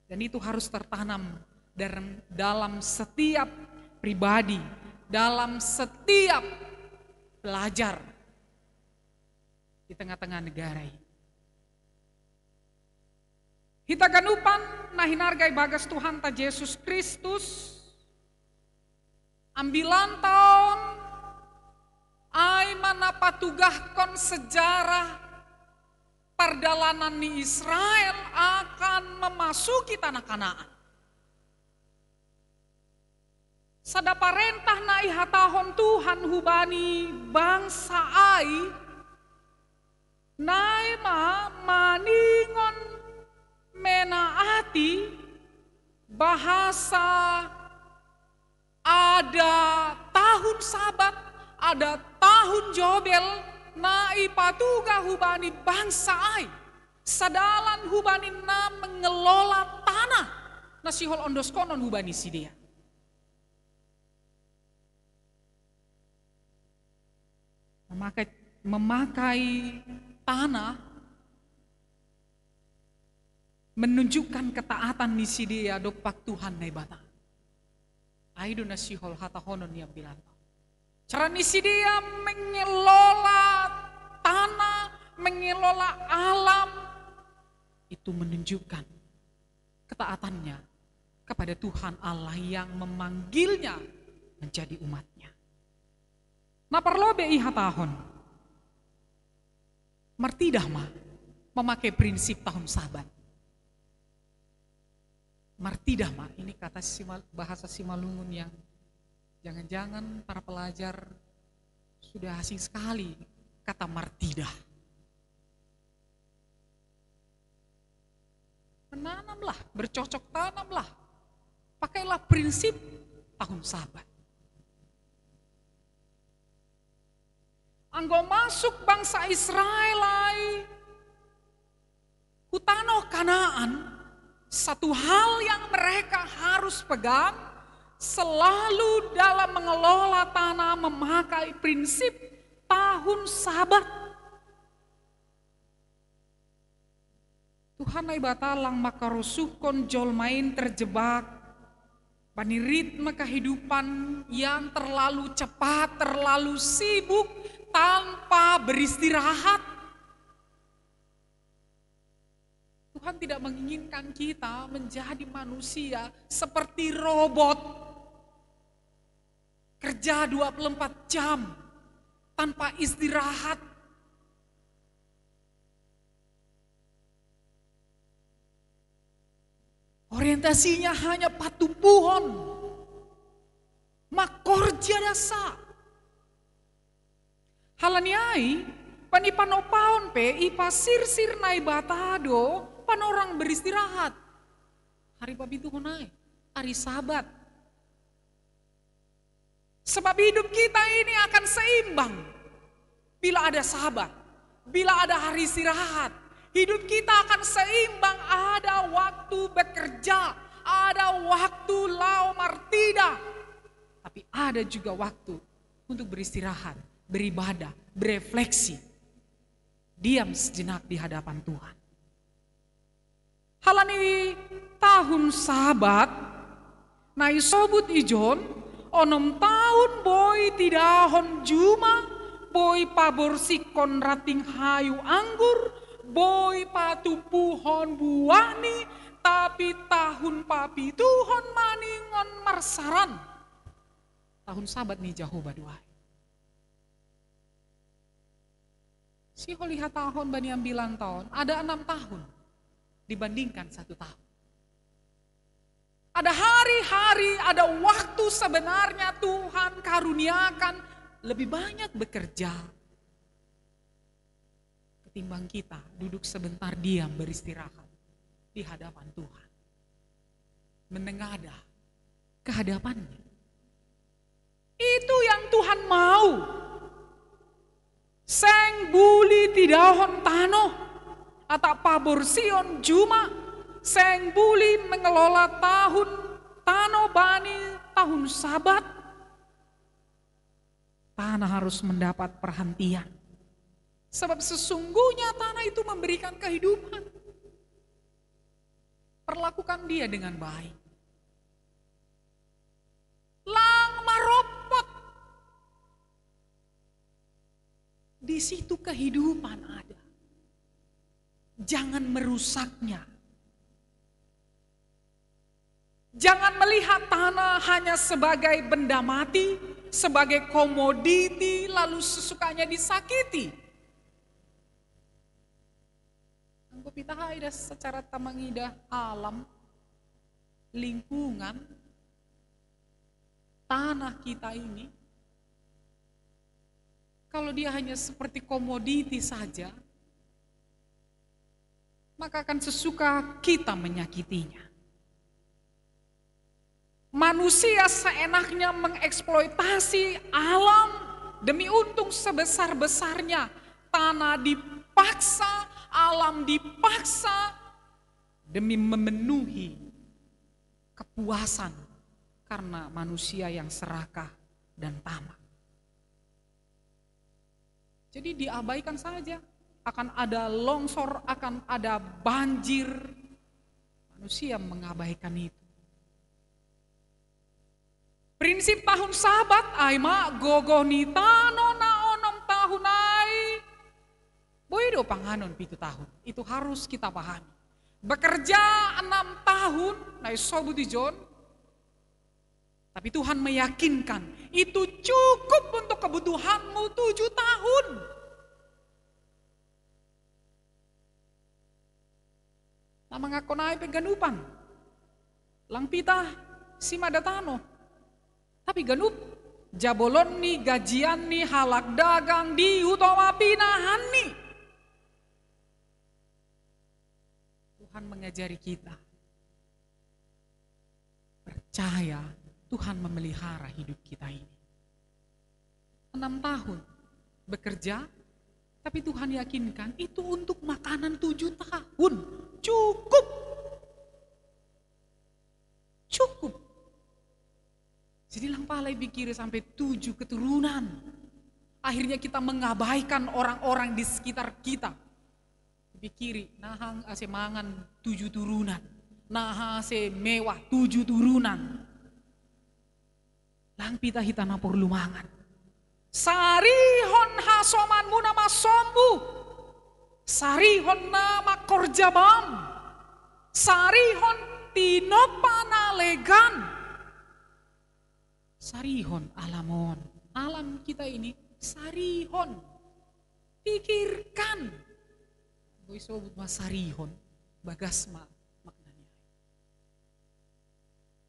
Dan itu harus tertanam dalam, dalam setiap pribadi, dalam setiap pelajar di tengah-tengah negara ini. Hita ganupan na hinarga ibagas Tuhanta Jesus Kristus, ambilan taon ai ma na patugahkon sejarah pardalanan ni Israel akan memasuki tanah Kanaan. Sada parentah na ihatahon Tuhan hubani bangsa ai, nai ma maningon menaati bahasa ada tahun Sabat, ada tahun Jobel, na ipatugah hubani bangsa ai. Sadalan hubani na mengelola tanah na sihol ondoskonon hubani sidea. Memakai, memakai tanah menunjukkan ketaatan ni sidea dompak Tuhan Naibata. Ai do na sihol hatahonon ni ambilan taon. Cara ni sidea mengelola tanah, mengelola alam, itu menunjukkan ketaatannya kepada Tuhan Allah yang memanggilnya menjadi umat-Nya. Na parlobei hatahon, martidah ma memakai prinsip tahun Sabat. Martidah ma, ini kata Simal-, bahasa Simalungun yang jangan-jangan para pelajar sudah asing sekali, kata martidah. Menanamlah, bercocok tanamlah. Pakailah prinsip tahun Sabat. Anggo masuk bangsa Israel ai hu tano Kanaan, Satu hal yang mereka harus pegang selalu dalam mengelola tanah, memakai prinsip tahun Sabat. Tuhan Naibata lang makarusuhkon jolma in terjebak bani ritme kehidupan yang terlalu cepat, terlalu sibuk, tanpa beristirahat. Tuhan tidak menginginkan kita menjadi manusia seperti robot. Kerja dua puluh empat jam tanpa istirahat. Orientasinya hanya patupuhon. Makorja dasa. Hal ni ai, panipanopaon pe i pasirsir Naibata do panorang beristirahat. Hari papituhon ai, hari Sabat. Sebab hidup kita ini akan seimbang bila ada Sabat, bila ada hari istirahat. Hidup kita akan seimbang, ada waktu bekerja, ada waktu lao martida. Tapi ada juga waktu untuk beristirahat, beribadah, berefleksi. Diam sejenak di hadapan Tuhan. Hal ni tahun Sabat, na isobut ijon, onom tahun boi tidahon juma, boi paborsikon ranting hayu anggur, boi patupuhon buahni, tapi tahun papituhon maningon marsaran. Tahun Sabat ni Jahowa do ai. Sihol i hatahon bani ambilan taon, ada enam tahun dibandingkan satu tahun. Ada hari-hari, ada waktu sebenarnya Tuhan karuniakan lebih banyak bekerja ketimbang kita duduk sebentar diam beristirahat di hadapan Tuhan. Menengadah ke hadapan-Nya. Itu yang Tuhan mau. Seng bulih tidahon tano, atau paborsion juma, seng bulih mengelola tahun, tano bani tahun Sabat. Tanah harus mendapat perhatian. Sebab sesungguhnya tanah itu memberikan kehidupan. Perlakukan dia dengan baik. Lang maropot. Di situ kehidupan ada. Jangan merusaknya. Jangan melihat tanah hanya sebagai benda mati, sebagai komoditi, lalu sesukanya disakiti. Anggo pitaha ida secara tamangidah alam, lingkungan, tanah kita ini, kalau dia hanya seperti komoditi saja, maka akan sesuka kita menyakitinya. Manusia seenaknya mengeksploitasi alam demi untung sebesar-besarnya. Tanah dipaksa, alam dipaksa demi memenuhi kepuasan karena manusia yang serakah dan tamak. Jadi diabaikan saja. Akan ada longsor, akan ada banjir. Manusia mengabaikan itu. Prinsip tahun Sabat ai ma gogoh ni tano na onom tahun ai. Boi do panganon pitu tahun. Itu harus kita pahami. Bekerja enam tahun, na isobut ijon, tapi Tuhan meyakinkan itu cukup untuk kebutuhanmu tujuh tahun. Na mangakonai pe ganupan. Lang pitah simada tano. Tapi ganup jabolon ni gajian ni halak dagang di huta pinahan ni. Tuhan mengajari kita. Percaya Tuhan memelihara hidup kita ini. Enam tahun bekerja, tapi Tuhan yakinkan itu untuk makanan tujuh tahun. Cukup. Jadi lang pala ipikiri sampai tujuh keturunan. Akhirnya kita mengabaikan orang-orang di sekitar kita. Pikiri, naha ase mangan tujuh turunan. Naha ase mewah tujuh turunan. Lang pita hita na porlu mangan. Sarihon hasomanmuna masombu. Sarihon na makorja bam. Sarihon tinompa na legan. Sarihon alam on. Alam kita ini sarihon. Pikirkan. Boy sobut ma sarihon. Bagas ma maknanya.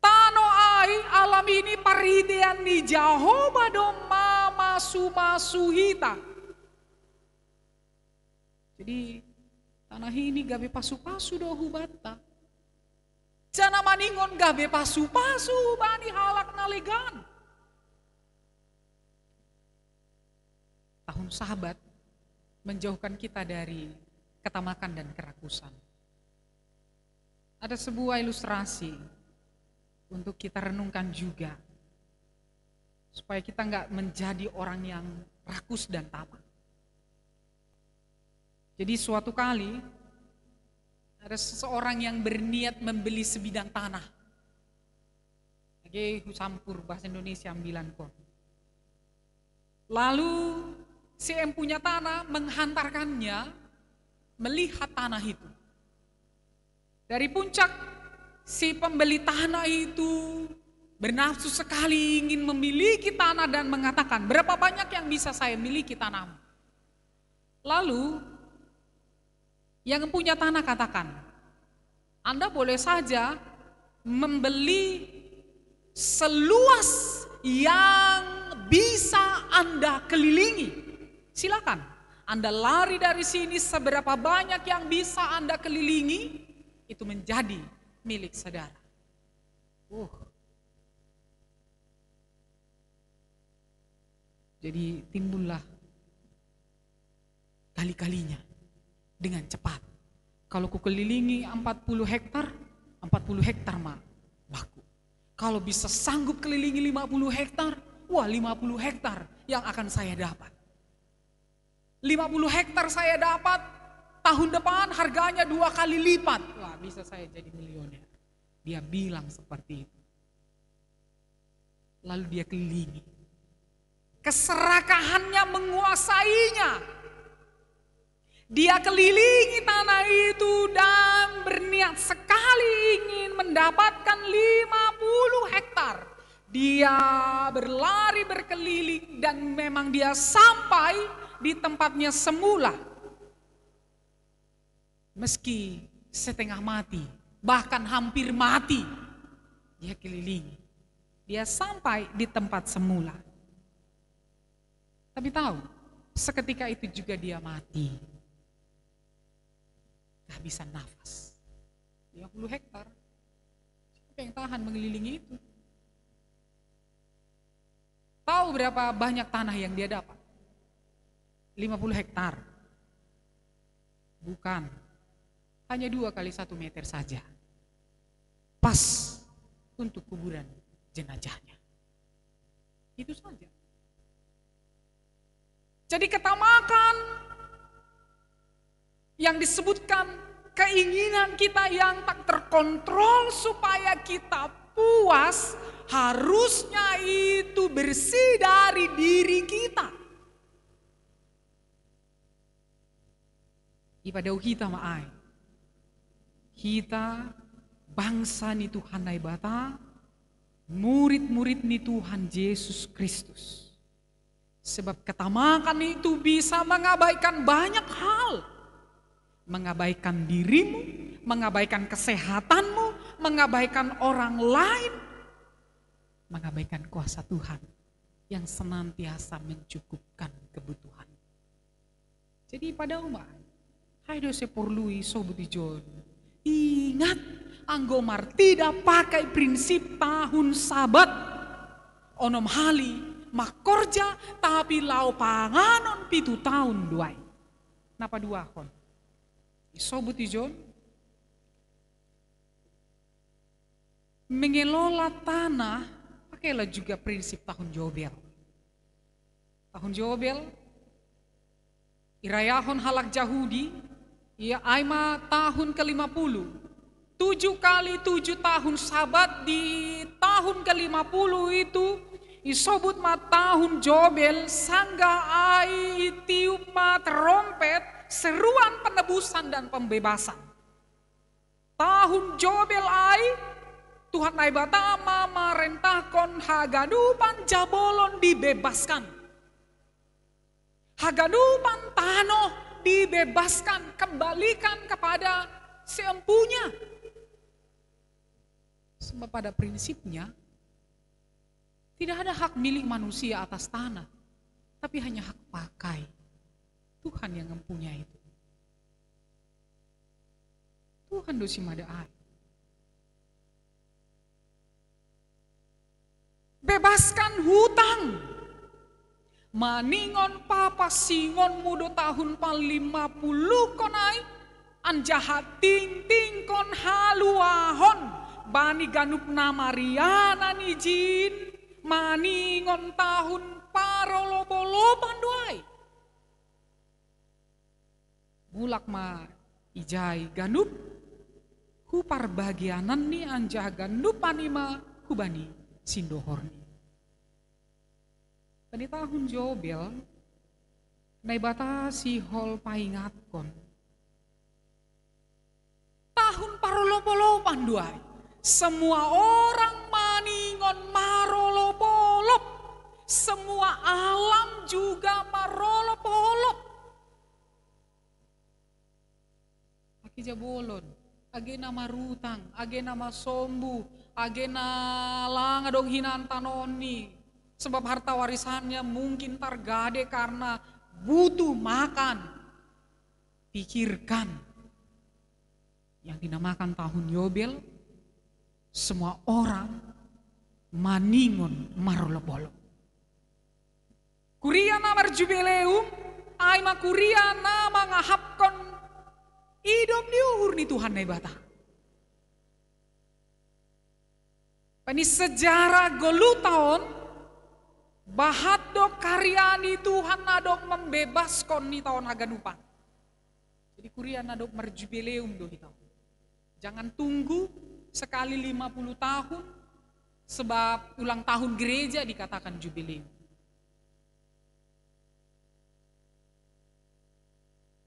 Tano ai, alam ini parhitean ni Jahowa do mamasu-masu hita. Jadi tanah ini gabe pasu-pasu do hubanta. Janah maningon gabe pasu-pasu hubani halak na legan. Tahun Sabat menjauhkan kita dari ketamakan dan kerakusan. Ada sebuah ilustrasi untuk kita renungkan juga, supaya kita nggak menjadi orang yang rakus dan tamak. Jadi suatu kali ada seseorang yang berniat membeli sebidang tanah. Oke, husampur bahasa Indonesia ambilan kon. Lalu si empunya tanah menghantarkannya melihat tanah itu. Dari puncak, si pembeli tanah itu bernafsu sekali ingin memiliki tanah dan mengatakan, "Berapa banyak yang bisa saya miliki tanahmu?" Lalu yang punya tanah katakan, "Anda boleh saja membeli seluas yang bisa Anda kelilingi. Silakan, Anda lari dari sini seberapa banyak yang bisa Anda kelilingi, itu menjadi milik saudara." Uh. Jadi timbullah kali-kalinya dengan cepat. Kalau kukelilingi empat puluh hektar, empat puluh hektar ma baku. Kalau bisa sanggup kelilingi lima puluh hektar, wah, lima puluh hektar yang akan saya dapat. Lima puluh hektar saya dapat, tahun depan harganya dua kali lipat. Wah, bisa saya jadi milioner. Dia bilang seperti itu. Lalu dia kelilingi. Keserakahannya menguasainya. Dia kelilingi tanah itu dan berniat sekali ingin mendapatkan lima puluh hektar. Dia berlari berkeliling dan memang dia sampai di tempatnya semula. Meski setengah mati, bahkan hampir mati, dia kelilingi. Dia sampai di tempat semula. Tapi tahu, seketika itu juga dia mati. Kehabisan nafas. Lima puluh hektar. Siapa yang tahan mengelilingi itu? Tahu berapa banyak tanah yang dia dapat? Lima puluh hektar. Bukan. Hanya dua kali satu meter saja. Pas untuk kuburan jenajahnya. Itu saja. Jadi ketamakan yang disebutkan, keinginan kita yang tak terkontrol supaya kita puas, harusnya itu bersih dari diri kita. Ipadau hita ma ai. Hita bangsa ni Tuhan Naibata, murid-murid ni Tuhan Yesus Kristus. Sebab ketamakan itu bisa mengabaikan banyak hal. Mengabaikan dirimu, mengabaikan kesehatanmu, mengabaikan orang lain, mengabaikan kuasa Tuhan yang senantiasa mencukupkan kebutuhan. Jadi pada uma, hai do ase porlu i sobut ijon. Ingat, anggo martida pakai prinsip tahun Sabat, onom hali makorja, tapi laho panganon pitu taon do ai. Na paduahon, isobut ijon, mengelola tanah Pakailah juga prinsip tahun Yobel. Tahun Yobel, irayahon halak Yahudi, ia ai ma tahun kelima puluh. Tujuh kali tujuh tahun Sabat di tahun kelima puluh itu, isobut ma tahun Yobel, sanggah ai itiup ma terompet, seruan penebusan dan pembebasan. Tahun Yobel ai, Tuhan Naibata ma marentahkon haganupan jabolon dibebaskan. Haganupan tanoh dibebaskan, kembalikan kepada seempunya. Sebab pada prinsipnya, tidak ada hak milik manusia atas tanah, tapi hanya hak pakai. Tuhan yang mempunyai itu. Tuhan do simada ai. Bebaskan hutang. Maningon papasingonmu do tahun palima puluhkon ai, anjaha tingtingkon haluahon bani ganup na marianan ijin, maningon tahun parolopolopan do ai. Mulak ma ijai ganup hu parbagiananni, anjaha ganup ani ma hubani sindohorni. Bani tahun Yobel, Naibata sihol paingatkon. Tahun parolopolopan do ai. Semua orang maningon marolopolop. Semua alam juga marolopolop. Age jabolon, age na marutang, age na masombu, age na lang adong hinan tanohni. Sebab harta warisannya mungkin targade karena butuh makan. Pikirkan yang dinamakan tahun Yobel, semua orang maningon marolopolop. Kuria na marjubileum, ai ma kuria na mangahapkon idop ni uhur ni Tuhan Naibata. Bani sejarah golu taon, bahat do karya ni Tuhan na dob membebaskon hita on haganupan. Jadi kuria na dob marjubileum do hita on. Jangan tunggu sekali lima puluh tahun, sebab ulang tahun gereja dikatakan jubileum.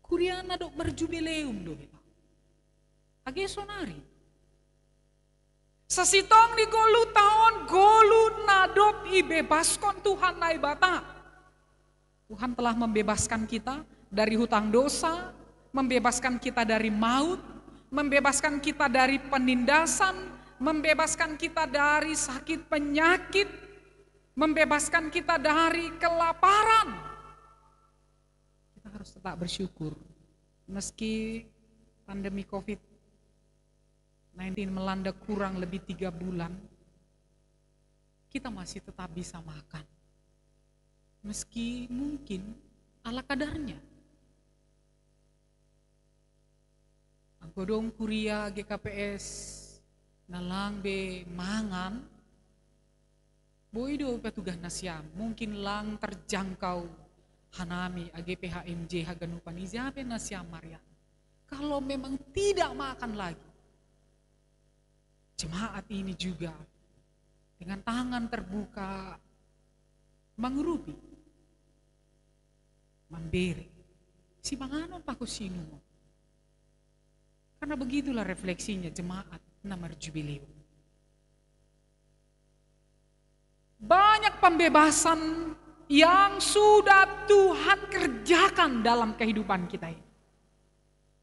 Kuria na dob marjubileum do hita. Age sonari. Sasintong ni golu taon, golu na dob ibebaskon Tuhan Naibata. Tuhan telah membebaskan kita dari hutang dosa, membebaskan kita dari maut, membebaskan kita dari penindasan, membebaskan kita dari sakit penyakit, membebaskan kita dari kelaparan. Kita harus tetap bersyukur. Meski pandemi covid sembilan belas melanda kurang lebih tiga bulan, kita masih tetap bisa makan. Meski mungkin ala kadarnya. Anggo adong kuria G K P S na lang be mangan, boi do ipatugah nasiam, mungkin lang terjangkau hanami age P H M J haganupan, ija pe nasiam marianan. Kalau memang tidak makan lagi, jemaat ini juga dengan tangan terbuka mangurupi, mambere, simanganon pakon siinumon. Karena begitulah refleksinya jemaat na marjubileum. Banyak pembebasan yang sudah Tuhan kerjakan dalam kehidupan kita ini.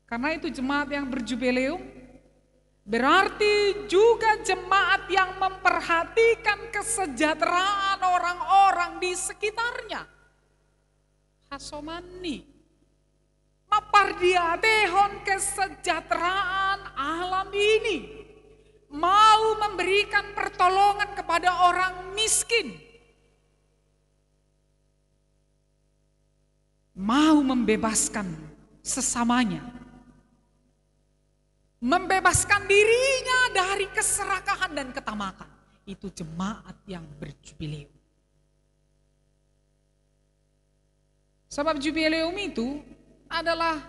Karena itu jemaat yang berjubileum berarti juga jemaat yang memperhatikan kesejahteraan orang-orang di sekitarnya. Hasomanni, mampardiatehon kesejahteraan alam ini, mau memberikan pertolongan kepada orang miskin, mau membebaskan sesamanya, membebaskan dirinya dari keserakahan dan ketamakan. itu jemaat yang berjubileum. Sebab jubileum itu adalah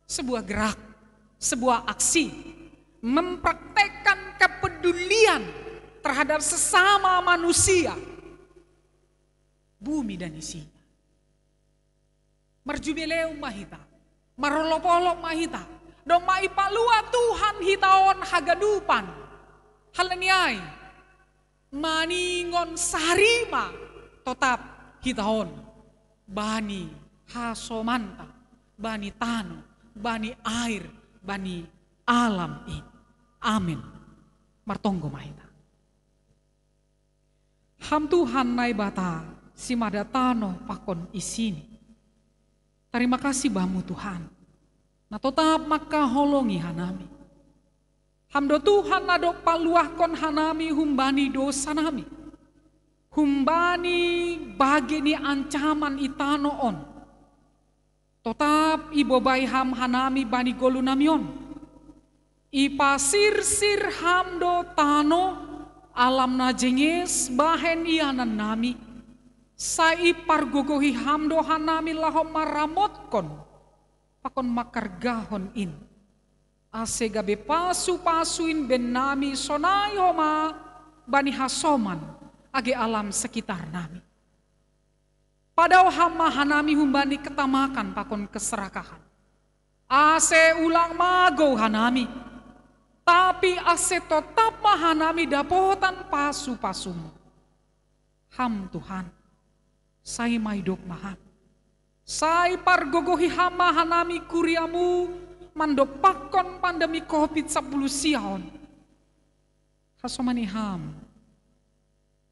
sebuah gerak, sebuah aksi, mempraktekkan kepedulian terhadap sesama manusia, bumi dan isinya. Marjubileum ma hita, marolop-olop ma hita, domma ipalua Tuhan hita on haganupan. Hal ni ai, maningon sari ma totap hita on bani hasomanta, bani tano, bani air, bani alam i. Amin. Martonggo ma hita. Ham Tuhan Naibata, simada tano pakon isini. Tarima kasih Bamu Tuhan, na totap mangkaholongi hanami. Ham do Tuhan na dob paluahkon hanami humbani dosanami, humbani bage ni ancaman i tano on. Totap ibobai Ham hanami bani ngolunami on. Ipasirsir Ham do tano, alam na jenges bahen ianannami. Sai ipargogohi Ham do hanami laho maramotkon pakon mangkargahon in, ase gabe pasu-pasu in bennami sonai homa bani hasoman age alam sekitarnami. Padao Ham ma hanami humbani ketamakan pakon keserakahan, ase ulang magou hanami, tapi ase totap ma hanami dapotan pasu-pasu-Mu. Ham Tuhan, sai ma idop ma Ham, sai pargogohi Ham ma hanami kuria-Mu mandompakkon pandemi covid sapuluh sia on. Hasoman ni Ham,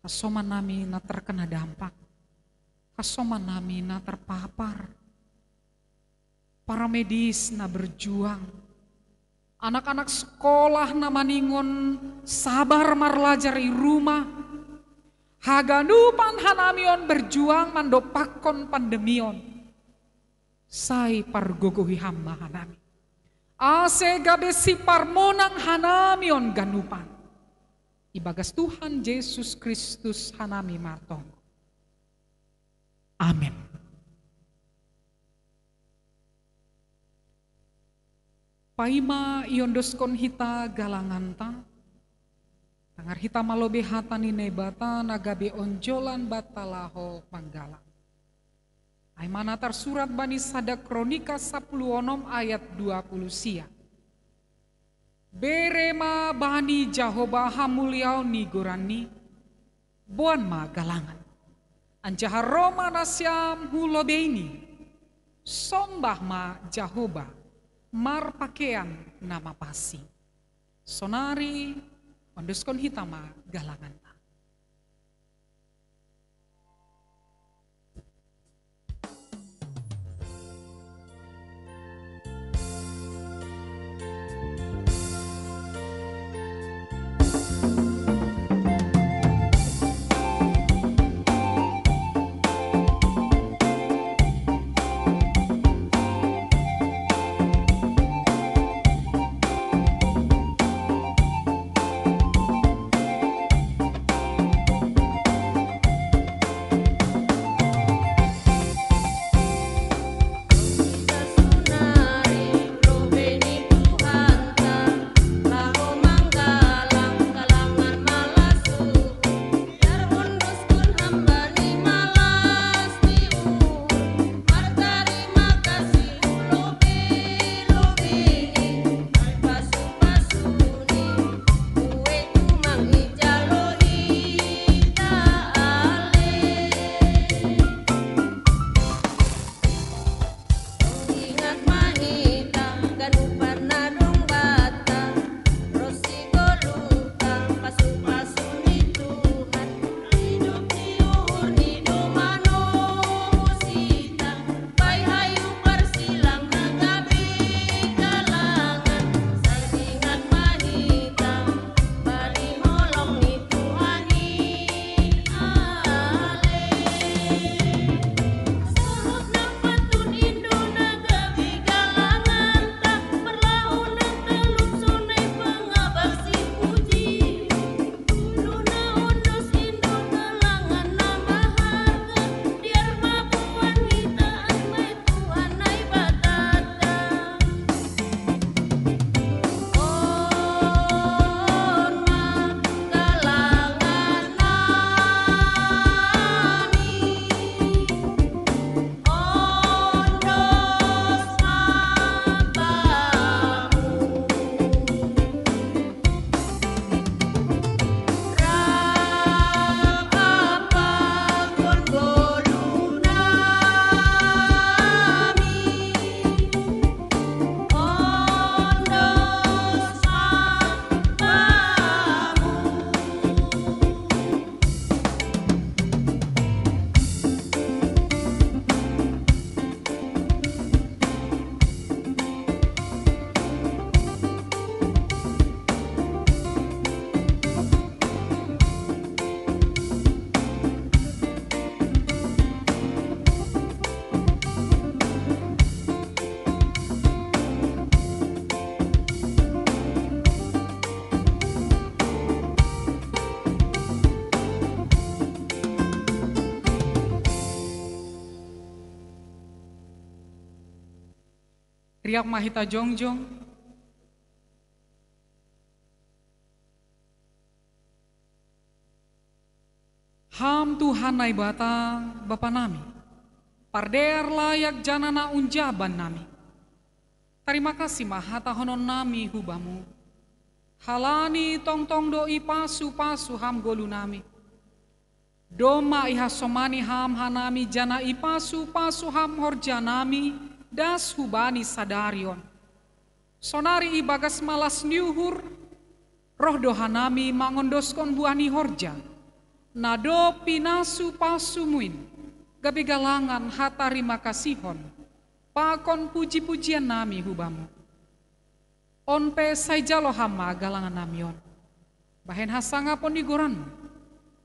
hasomannami na terkena dampak, hasomannami na terpapar, para medis na berjuang, anak-anak sekolah na maningon sabar marlajar i rumah, haganupan hanami on berjuang mandompakkon pandemi on. Sai pargogohi Ham ma hanami, ase gabe siparmonang hanami on ganupan. Ibagas Tuhan Jesus Kristus hanami martonggo. Amin. Paima iondoskon hita galanganta, tangar hita ma lobei hata ni Naibata na gabe onjolan banta laho manggalang. Ai ma na tarsurat bani sada Kronika sapuluh onom ayat dua puluh sia. Bere ma bani Jahowa hamuliaon ni goranNi, boan ma galangan. Anjaha ro ma nasiam hu lobeini, sombah ma Jahowa marpakean na mapasi. Sonari ondoskon hita ma galanganta. Riap ma hita jongjong. Ham Tuhan Naibata, Bapa nami, pardear layak janah na unjaban nami. Tarima kasih ma hatahonon nami hu Bamu. Halani tongtong do ipasu-pasu Ham goluh nami. Domma ihasomani Ham hanami janah ipasu-pasu Ham horja nami das hubani sadari on. Sonari ibagas malas ni uhur, roh do hanami mangondoskon buah ni horja, na dob pinasu-pasuMu in, gabe galangan hatarima kasihon pakon puji-pujian nami hu Bamu. On pe sai jalo Ham ma galangan nami on, bahen hasangapon ni goranMu,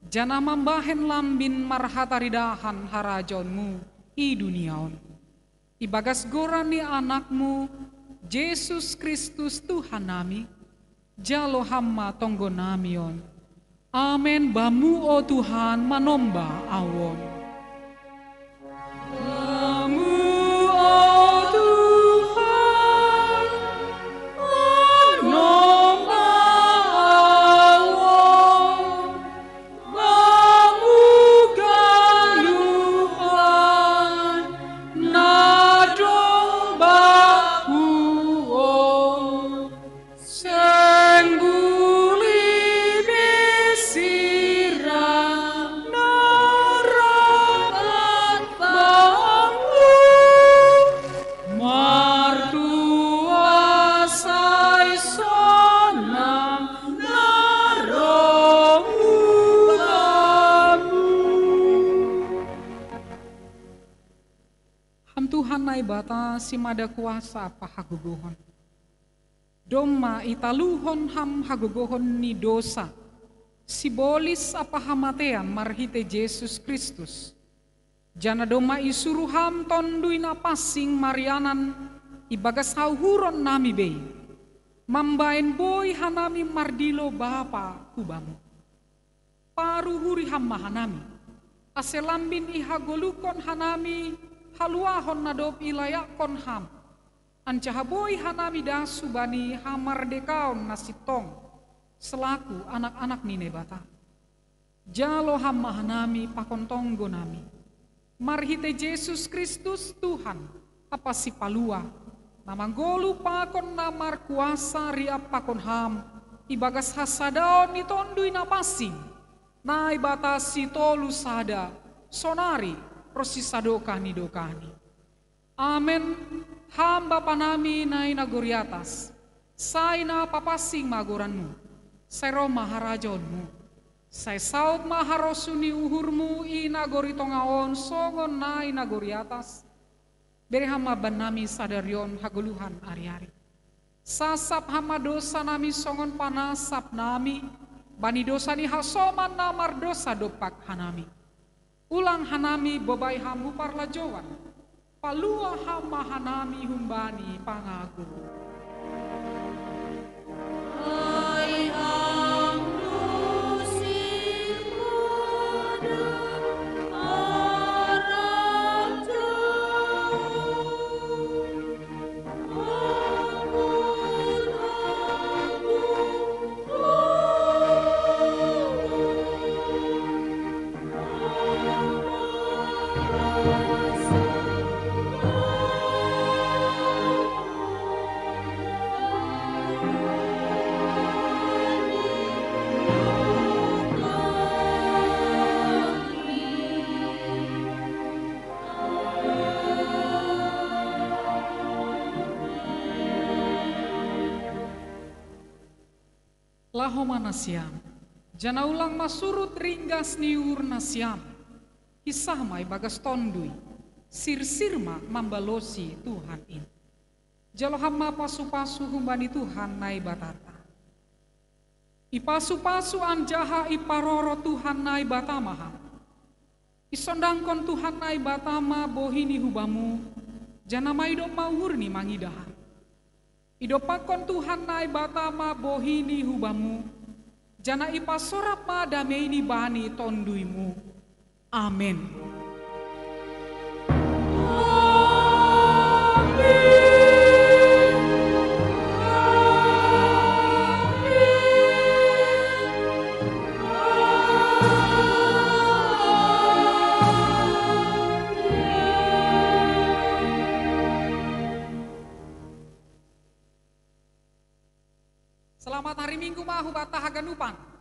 janah mambahen lambin marhataridahan harajaonMu i dunia on. Ibagas goran ni AnakMu, Jesus Kristus Tuhan nami, jalo Ham ma tonggo nami on. Amen. Bamu, o Tuhan, manomba ahu on. Bamu, o Tuhan, manomba ahu on. Bamu ganupan na dong bahu on. Seng bulih be sira na rapat Bamu, martua sai sonang na roh hu Bamu. Ham Tuhan Naibata, simada kuasa ampa hagogohon. Domma italuhon Ham hagogohon ni dousa, sibolis ampa hamatean marhitei Jesus Kristus. Janah domma isuruh Ham Tonduy Napansing marianan ibagas hauhuron nami bei, mambahen boi hanami mardilo Bapa hu Bamu. Paruhuri Ham ma hanami, ase lambin ihagoluhkon hanami haluahon na dob ilayakkon Ham, anjaha boi hanami das hubani hamardekaon na sintong, selaku anak-anak ni Naibata. Jalo Ham ma hanami pakon tonggo nami, marhitei Jesus Kristus Tuhan ampa Sipaluah, na manggoluh pakon na markuasa riap pakon Ham, ibagas hasadaon ni Tonduy Napansing, Naibata sitolu sada, sonari ronsi sadokah ni dokahni. Amen. Ham Bapa nami na i nagori atas, sai na papansing ma goranMu, sai roh ma harajaonMu, sai saud ma harosuh ni uhurMu i nagori tongah on songon na i nagori atas. Bere Ham ma bannami sadari on hagoluhan ari-ari. Sasap Ham ma dousa nami songon panasap nami bani dousa ni hasoman na mardousa dompak hanami. Ulang hanami bobai Ham hu parlajouan, paluah Ham ma hanami humbani pangago. Ai Ham do sipodom harajaon. Laho ma nasiam, janah ulang ma surut ringgas ni uhur nasiam, hinsah ma ibagas Tonduy, sirsir ma mambalosi Tuhan in. Jalo Ham ma pasu-pasu humbani Tuhan Naibatanta. Ipasu-pasu anjaha iparoro Tuhan Naibata ma Ham. Isondangkon Tuhan Naibata ma bohi-Ni hu Bamu, janah maidop ma uhur-Ni mangidah Ham. Idompakkon Tuhan Naibata ma bohi-Ni hu Bamu, janah ipasorap ma damei-Ni bani Tonduy-Mu. Amen. Minggu ma hubata haganupan.